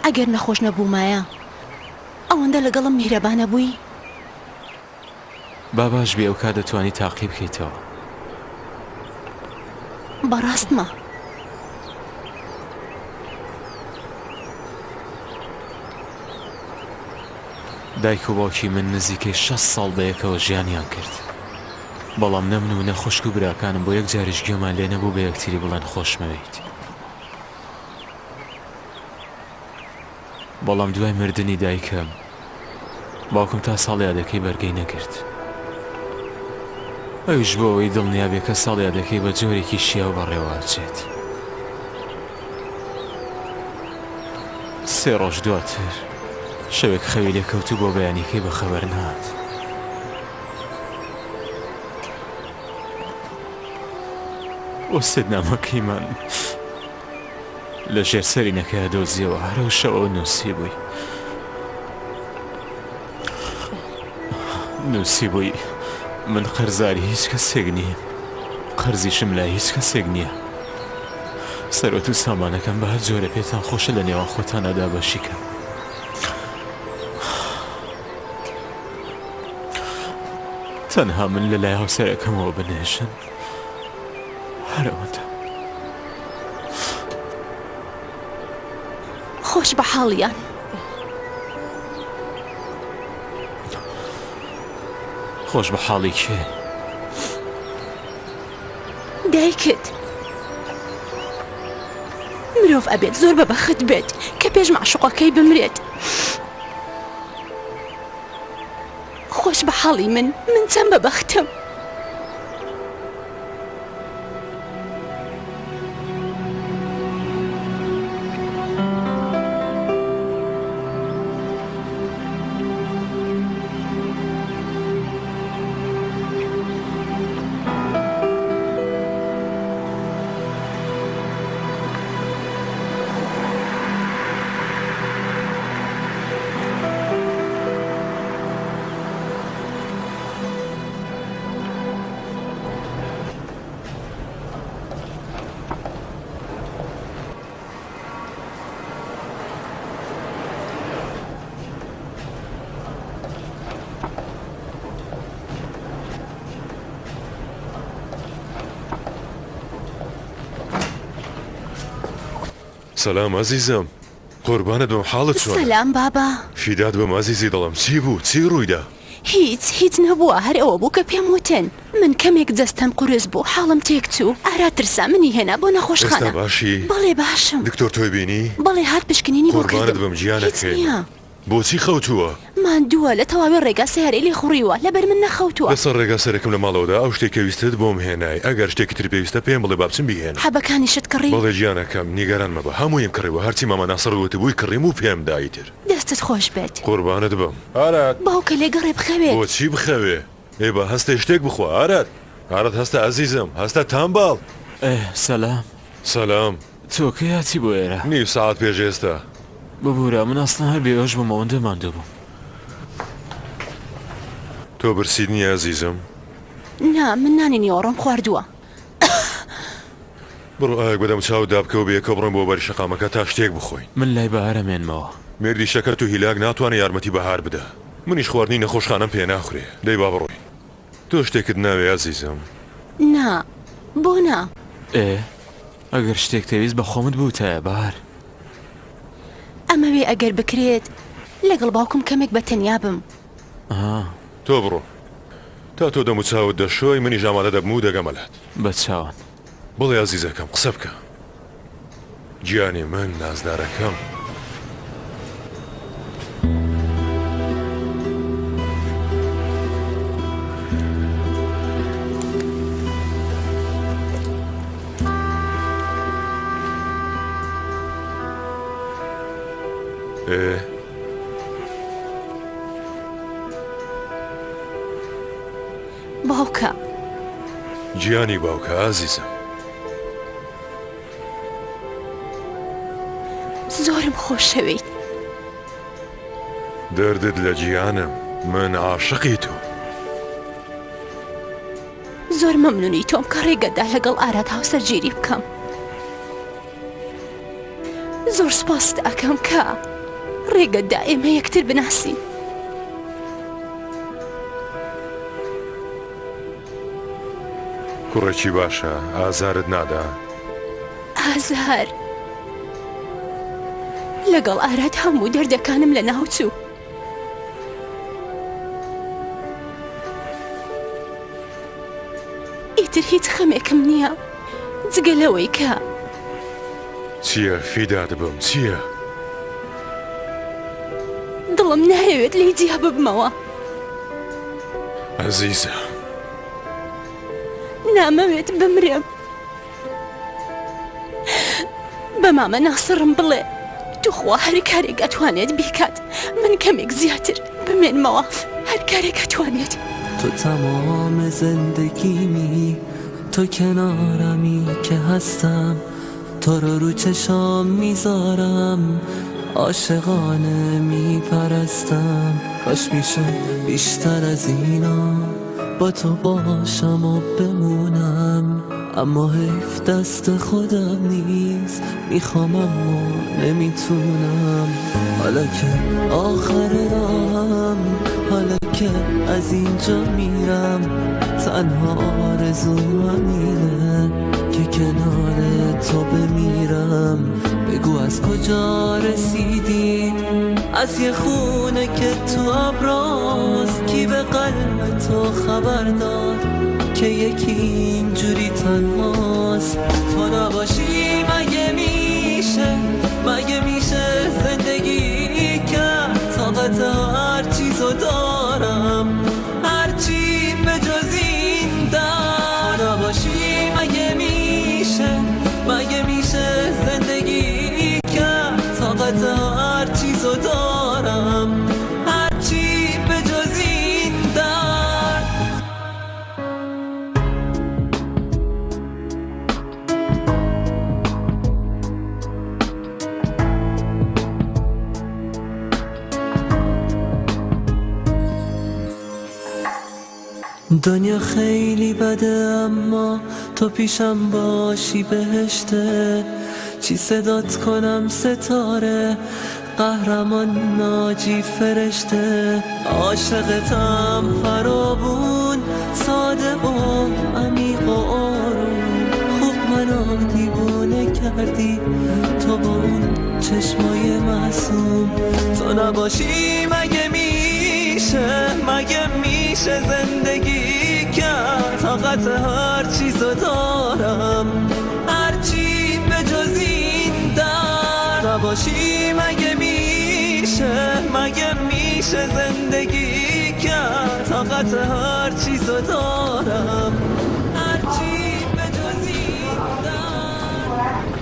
ئەگەر نەخۆش نەبوومایە ئەوەندە لەگەڵم میهرەبان ئەبووی؟ با باش بی ئەوکات دەتوانی تاقی بکەیتەوە. بەڕاستمە. دایک و باوکی من نزیکەی 60 ساڵ بەیەکەوە ژیانیان کرد. بەڵام نە من و نە خوشک و براکانم بۆ یەک جاریش گوێمان لێ نەبوو بە یەکتری بڵێن خۆشمەوێیت. بەڵام دوای مردنی دایکم باوکم تا ساڵیادەکەی بەرگەی نەگرت. ئەویش بۆ ئەوەی دڵنیا بێ کە ساڵیادەکەی بە جۆرێکی شیاو بەڕێوە ئەچێت. سێ ڕۆژ دواتر شەوێک خەوی لێ کەوت و بۆ بەیانیکەی بە خەبەر نەهات. وەسێتنامەکەیمان لە ژێر سەرینەکەیا دۆزیەوە، هەر ئەو شەوە نووسیبووی. نووسیبووی من قەرزاری هیچ کەسێک نیم، قەرزیشم لای هیچ کەسێک نییە. سەروەت و سامانەکەم بە هەر جۆرێ پێتان خۆشە لە نێوان خۆتانا دابەشی کەن. تەنها من لە لای هاوسەرەکەمەوە بنێژن. هەر ئەوەندە. خۆش بە حاڵیان. خۆش بە حاڵی کێ؟ دایکت. مرۆڤ ئەبێت زۆر بە بەخت بێت کە پێش مەعشوقەکەی بمرێت. خۆش بە حاڵی من، من چەند بە بەختم. سەلام ئەزیزم قوربانت بم حاڵت چۆنە؟ سەلام بابە. فیدات بم ئەزیزی دڵم چی بوو چی ڕوویدا؟ هیچ هیچ نەبووە هەر ئەوە بوو کە پێم وتن من کەمێک جەستەم قورس بوو حاڵم تێک چوو ئارا ترسا منی هێنا بۆ ئێستا نەخۆشخانە باشی؟ بەڵێ باشم. دکتۆر تۆی بینی؟ بەڵێ هات پشکنینی بۆ قوربانت کردم بم هیچ گیانەکەی من. نییە. بۆچی خەوتووە؟ ماندووە لە تەواوی ڕێگا سەیارەی لێ خوڕیوە لەبەر من نەخەوتووە. لەسەر ڕێگا سەرێکم لە ماڵەوە دا ئەو شتەی کە ویستت بۆم هێنای ئەگەر شتێکی تر پێویستە پێم بڵێ با بچم بیهێنم. حەبەکانیشت کڕی؟ بەڵێ گیانەکەم نیگەران مەبە هەموویم کڕیوە هەرچی مامە ناسڕ وتبووی کڕیم و پێم دا ئیتر. دەستت خۆش بێت. قوربانت بم ئاراد. باوکە لێگەڕێ بخەوێت. بۆچی بخەوێ ئێ با هەستێ شتێک بخوا ئاراد ئاراد هەستە ئەزیزم هەستە تامباڵ. ئێ سەلام. سەلام. تۆ کەی هاتی بۆ ئێرە؟ نیو سەعات پێش ئێستا. ببورە من ئەسڵەن هەر بێهۆش بووم ئەوەندە ماندوو بووم. تۆ برسیت نییە ئەزیزم؟ نا من نانی نیوەڕۆم خواردووە. بڕۆ ئاوێک بە دەموچاوتدا بکە و بەیەکەوە بڕۆین بۆ بەری شەقامەکە تا شتێک بخۆین. من لای بەهار ئەمێنمەوە. مێردی شەکەت و هیلاک ناتوانێ یارمەتی بەهار بدا. منیش خواردنی نەخۆشخانەم پێ ناخورێ. دەی با بڕۆین. تۆ شتێکت ناوێ ئەزیزم؟ نا بۆ نا؟ ئێ ئەگەر شتێکت ویست بە خۆمت بوتایە بەهار. ئەمەوێ ئەگەر بکرێت لەگەڵ باوکم کەمێک بە تەنیا بم. ئا. تۆ بڕۆ. تا تۆ دەموچاوت دەشۆی منیش ئامادە دەبم و دەگەمە لات. بە چاوان. بڵێ ئازیزەکەم قسە بکە. گیانی من نازدارەکەم. ئێ. باوکە. گیانی باوکە ئازیزم. زۆرم خۆشەوێیت. دەردت لە گیانم من عاشقی تۆم. زۆر مەمنونی تۆم کە ڕێگەت دا لەگەڵ ئاراد هاوسەرگیری بکەم. زۆر سوپاست ئەکەم کە. ڕێگەت دا ئێمە یەکتر بناسین. کوڕێکی باشە، ئازارت نادا؟ ئازار؟ لەگەڵ ئاراد هەموو دەردەکانم لەناو چوو. ئیتر هیچ خەمێکم نییە جگە لەوەی کە. چییە فیدات بم چییە؟ دڵم نایەوێت لێی جیا ببمەوە. ئەزیزە. نامەوێت بمرم. بە مامە ناسڕم بڵێ توخوا هەر کارێک ئەتوانێت بیکات من کەمێک زیاتر بمێنمەوە هەر کارێک ئەتوانێت. تۆ تەمام زندگیمی تۆ کنارمی که هستم تۆ رو رو چشام میذارم عاشقانه میپرستم کاش میشد بیشتر از اینا با تۆ باشم و بمونم اما حیف دست خودم نیست میخوام اما نمیتونم حالا که آخر راهم حالا که از اینجا میرم تنها آرزوم اینه که کنار تو بمیرم بگو از کجا رسیدی از یه خونه که تو ابراست کی به قلب تو خبر داد که یکی اینجوری تنهاست تو نباشی مگه میشه مگه میشه زندگی کرد طاقت هر چیزو دارم هرچی به جز این درد تو نباشی مگه میشه مگه میشه زندگی کرد طاقت هر چیزو دارم هرچی به جز این درد. دنیا خیلی بده اما تو پیشم باشی بهشته چی صدات کنم ستاره قهرمان ناجی فرشته عاشقتم فراوون صادق و عمیق و آروم خوب منو دیوونه کردی تو با اون چشمای معصوم تو نباشی مگه میشه مگه میشه زندگی کرد طاقت هر چیزو دارم هرچی به جز این درد نباشی مگه میشه مگه میشه زندگی کرد طاقت هر چیزو دارم هرچی به جز این درد.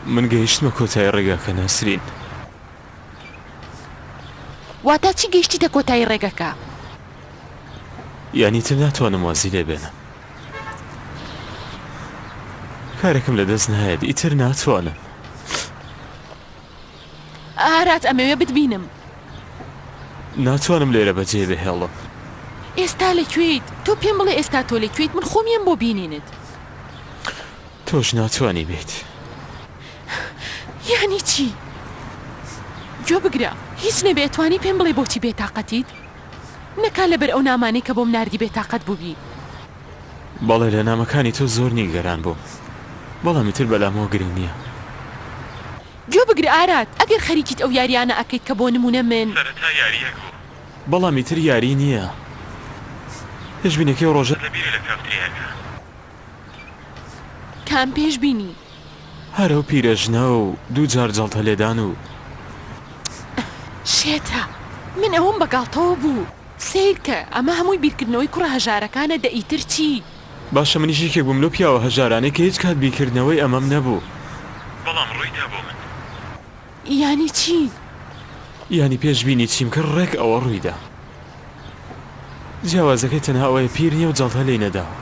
من گەیشتمە کۆتایی ڕێگاکە نەسرین. واتا چی گەیشتیتە کۆتایی ڕێگەکە؟ یانی تر ناتوانم وازی لێ بێنم. کارێکم لە دەست نایەت ئیتر ناتوانم. ئارات ئەمەوێ بتبینم. ناتوانم لێرە بەجێ بهێڵم. ئێستا لە کوێیت؟ تۆ پێم بڵێ ئێستا تۆ لە کوێیت من خۆم یەم بۆ بینینت. تۆش ناتوانی بێیت. یانی چی؟ گوێ بگرە هیچ نەبێ ئەتوانی پێم بڵێی بۆچی بێتاقەتیت؟ نەکا لەبەر ئەو نامانەی کە بۆم ناردی بێتاقەت بووبی. بەڵێ لە نامەکانی تۆ زۆر نیگەران بووم بەڵام ئیتر بەلامەوە گرنگ نییە. گوێ بگرە ئاراد ئەگەر خەریکیت ئەو یاریانە ئەکەیت کە بۆ نمونە من. سەرەتا یاریەک بوو بەڵام ئیتر یاری نییە پێشبینەکەی ئەو ڕۆژەت لەبیرە لە کافتریاکە. کام پێشبینی؟ هەر ئەو پیرەژنە و دووجار جەڵتە لێدان و. شێتە من ئەوەم بە گاڵتەوە بوو سەیرکە ئەمە هەمووی بیرکردنەوەی کوڕە هەژارەکانە دە ئیتر چی؟ باشە منیش یەکێک بووم لەو پیاوە هەژارانەی کە هیچ کات بیرکردنەوەی ئەمەم نەبوو. بەڵام ڕوویدا بۆ من. یانی چی؟ یانی پێشبینی چیم کرد ڕێک ئەوە ڕوویدا. جیاوازەکەی تەنها ئەوەیە پیر نییە و جەڵتە لێی نەداوە.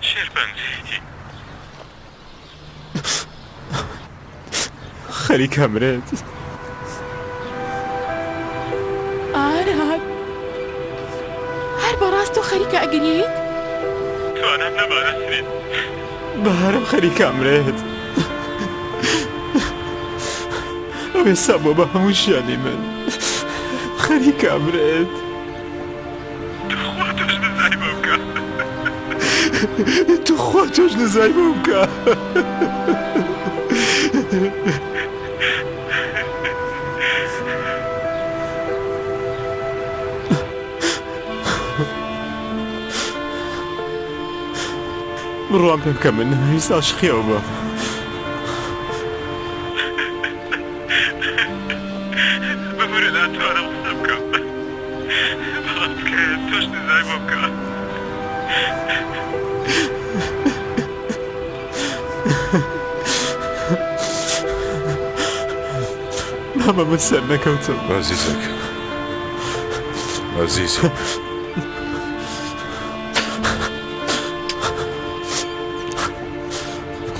شێرپەنجەیەتی. خەریکە ئەمرێت. ئاراد هەر بەڕاست تۆ خەریکە ئەگریت؟ توانام نەما نەسرین. بەهارم خەریکە ئەمرێت. ئەو ئێستا بووە بە هەموو ژیانی من. خەریکە ئەمرێت. توخوا تۆش نزای بۆ بکە. توخوا تۆش نزای بۆ بکە. بڕوام پێ بکە من نەمەویست عاشقی ئەو بم. ببورە ناتوانم قسە بکەم بەڵام تکایە تۆش نزای بۆ بکە. مامە من سەرنەکەوتم. ئازیزەکەم ئازیزم.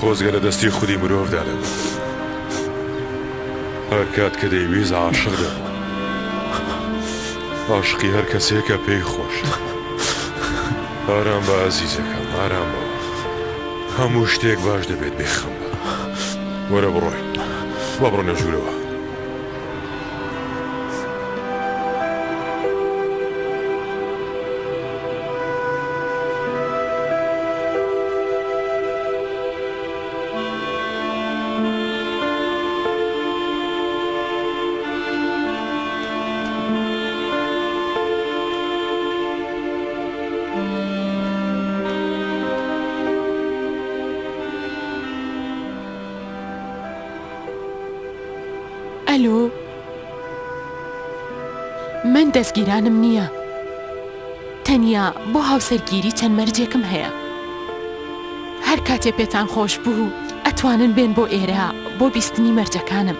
خۆزگە لە دەستی خودی مرۆڤدا دەبوو. هەر کات کە دەیویست عاشق دەبوو. عاشقی هەر کەسێکە پێی خۆشە. ئارام بە ئازیزەکەم، ئارام بەوە. هەموو شتێک باش دەبێت بێخەم بە. وەرە بڕۆین. با بڕۆینە ژوورەوە. ئەلۆ من دەستگیرانم نییە تەنیا بۆ هاوسەرگیری چەند مەرجێکم هەیە هەر کاتێ پێتان خۆش بوو ئەتوانن بێن بۆ ئێرە بۆ بیستنی مەرجەکانم.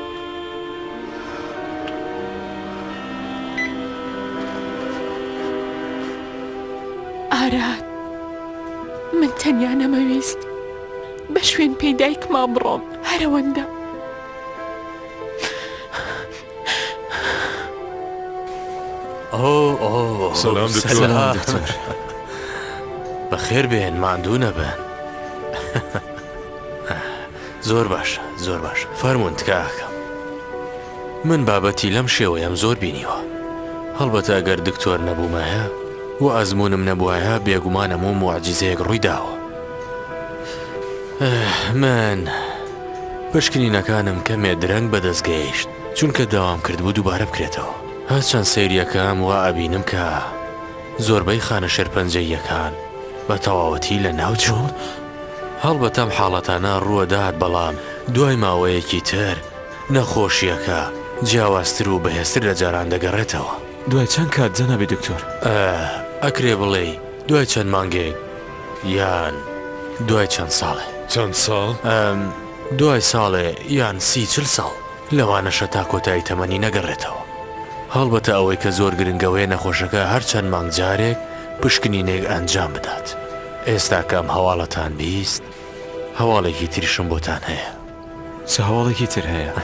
ئاراد من تەنیا نەمەویست بە شوێن پێی دایکما بڕۆم هەرەوەندە. سلام دکتۆر. بەخێر بێن ماندوو نەبن. زۆر باشە زۆر باش فەرمونون تکاکەم من بابەتی لەم شێوەیەم زۆر بینیوە هەڵبەتە ئەگەر دکتۆر نەبوومایە و ئەزمونم نەبوایە بێگومانم و موعجیزەیەک ڕووی داوە من پشکنینەکانم کەمێ درەنگ بەدەست گەیشت چونکە داوام کردبوو دووبارە بکرێتەوە. هەرچەند سەیریەکەم وا ئەبینم کە زۆربەی خانە شێرپەنجەییەکان بە تەواوەتی لە ناو چوون. هەڵبەتە ئەم حاڵەتانە ڕووەدات بەڵام دوای ماوەیەکی تر نەخۆشییەکە جیاوازتر و بەهێزتر لە جاران دەگەڕێتەوە. دوای چەند کات جەنابی دکتۆر؟ ئەکرێ بڵێی دوای چەند مانگێک یان دوای چەند ساڵێ. چەند ساڵ؟ ئەم، دوای ساڵێ یان سی چل ساڵ. لەوانەشە تا کۆتایی تەمەنی نەگەڕێتەوە. هەڵبەتە ئەوەی کە زۆر گرنگە ئەوەیە نەخۆشەکە هەر چەند مانگ جارێک پشکنینێک ئەنجام بدات. ئێستا کە ئەم هەواڵەتان 20، هەواڵێکی تریشم بۆتان هەیە. چ هەواڵێکی تر هەیە؟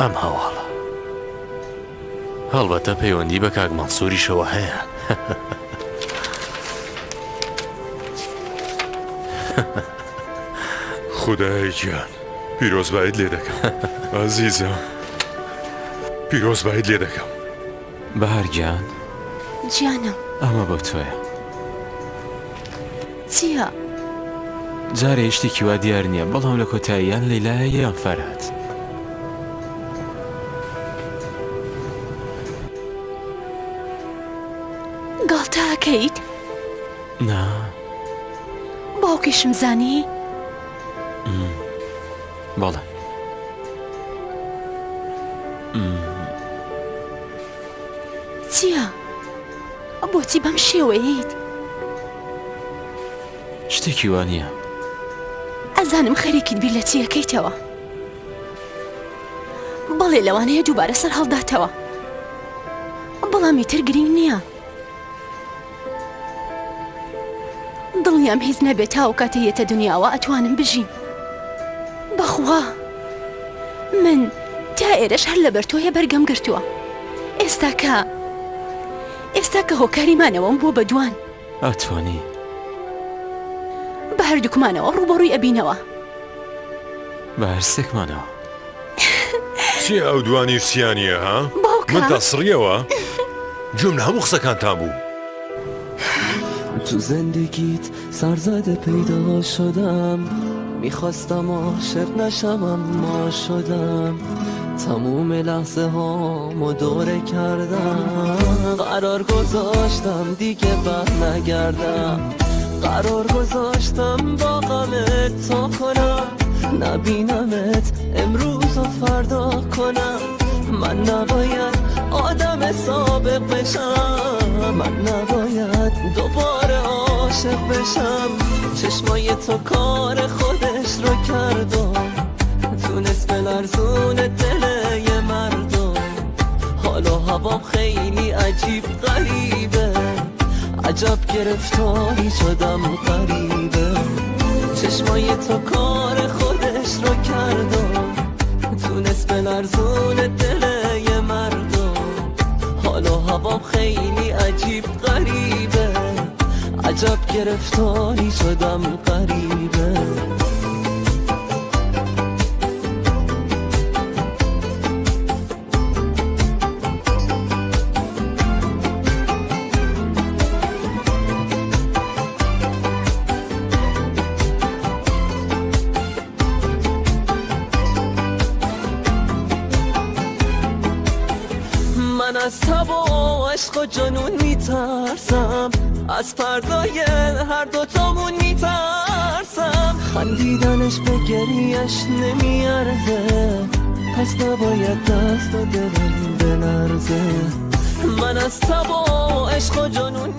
ئەم هەواڵە هەڵبەتە پەیوەندی بە کاک مەنسوریشەوە هەیە. خودایە گیان پیرۆزبایت لێ دەکەم ئازیزم پیرۆزبایت لێ دەکەم. بەهار گیان. گیانم. ئەمە بۆ تۆیە. چییە؟ جارێ شتێکی وا دیار نییە بەڵام لە کۆتایی یان لەیلایە یان فەرهاد. گاڵتە ئەکەیت؟ نا. باوکیشم زانی؟ بەڵێ. چییە؟ بۆچی بەم شێوەیەیت؟ شتێکی وا نییە. ئەزانم خەریکیت بیر لە چی ئەکەیتەوە. بەڵێ لەوانەیە دووبارە سەر هەڵداتەوە. بەڵام ئیتر گرینگ نییە. دڵنیام هیچ نەبێت تا ئەو کاتەی یەتە دنیاوە ئەتوانم بژیم. بەخوا من تا ئێرەش هەر لەبەر تۆیە بەرگەم گرتووە. ئێستا کە. ئێستا کە هۆکاری مانەوەم بووە بە دوان. ئەتوانی. بە هەردووکمانەوە ڕووبەڕووی ئەبینەوە. بە هەرسێکمانەوە. چیە ئەو دوانی و سیانیە ها؟ باوکە. منتان سڕیەوە؟ گوێم لە هەموو قسەکانتان بوو. تو زندگیت سەرزەدە پیدا شدم میخواستم عاشق نشم اما شدم تموم لحظه هامو دوره کردم قرار گذاشتم دیگه بر نگردم قرار گذاشتم با غمت تا کنم نبینمت امروز و فردا کنم من نباید آدم سابق بشم من نباید دوباره عاشق بشم چشمای تو کار خودش رو کرد تونست بلرزونه دل یه مردم حال و هوام خیلی عجیب غریبه عجب گرفتاری شدم غریبه چشمای تو کار خودش رو کرد تونست بلرزونه دل یه مردم حال و هوام خیلی عجیب غریبه عجب گرفتاری شدم غریبه من از تب و عشق و جنون میترسم از فردای هر دوتامون میترسم خندیدنش به گریش نمیارزه پس نباید دست و دلم بلرزه من از تب و عشق و جنون.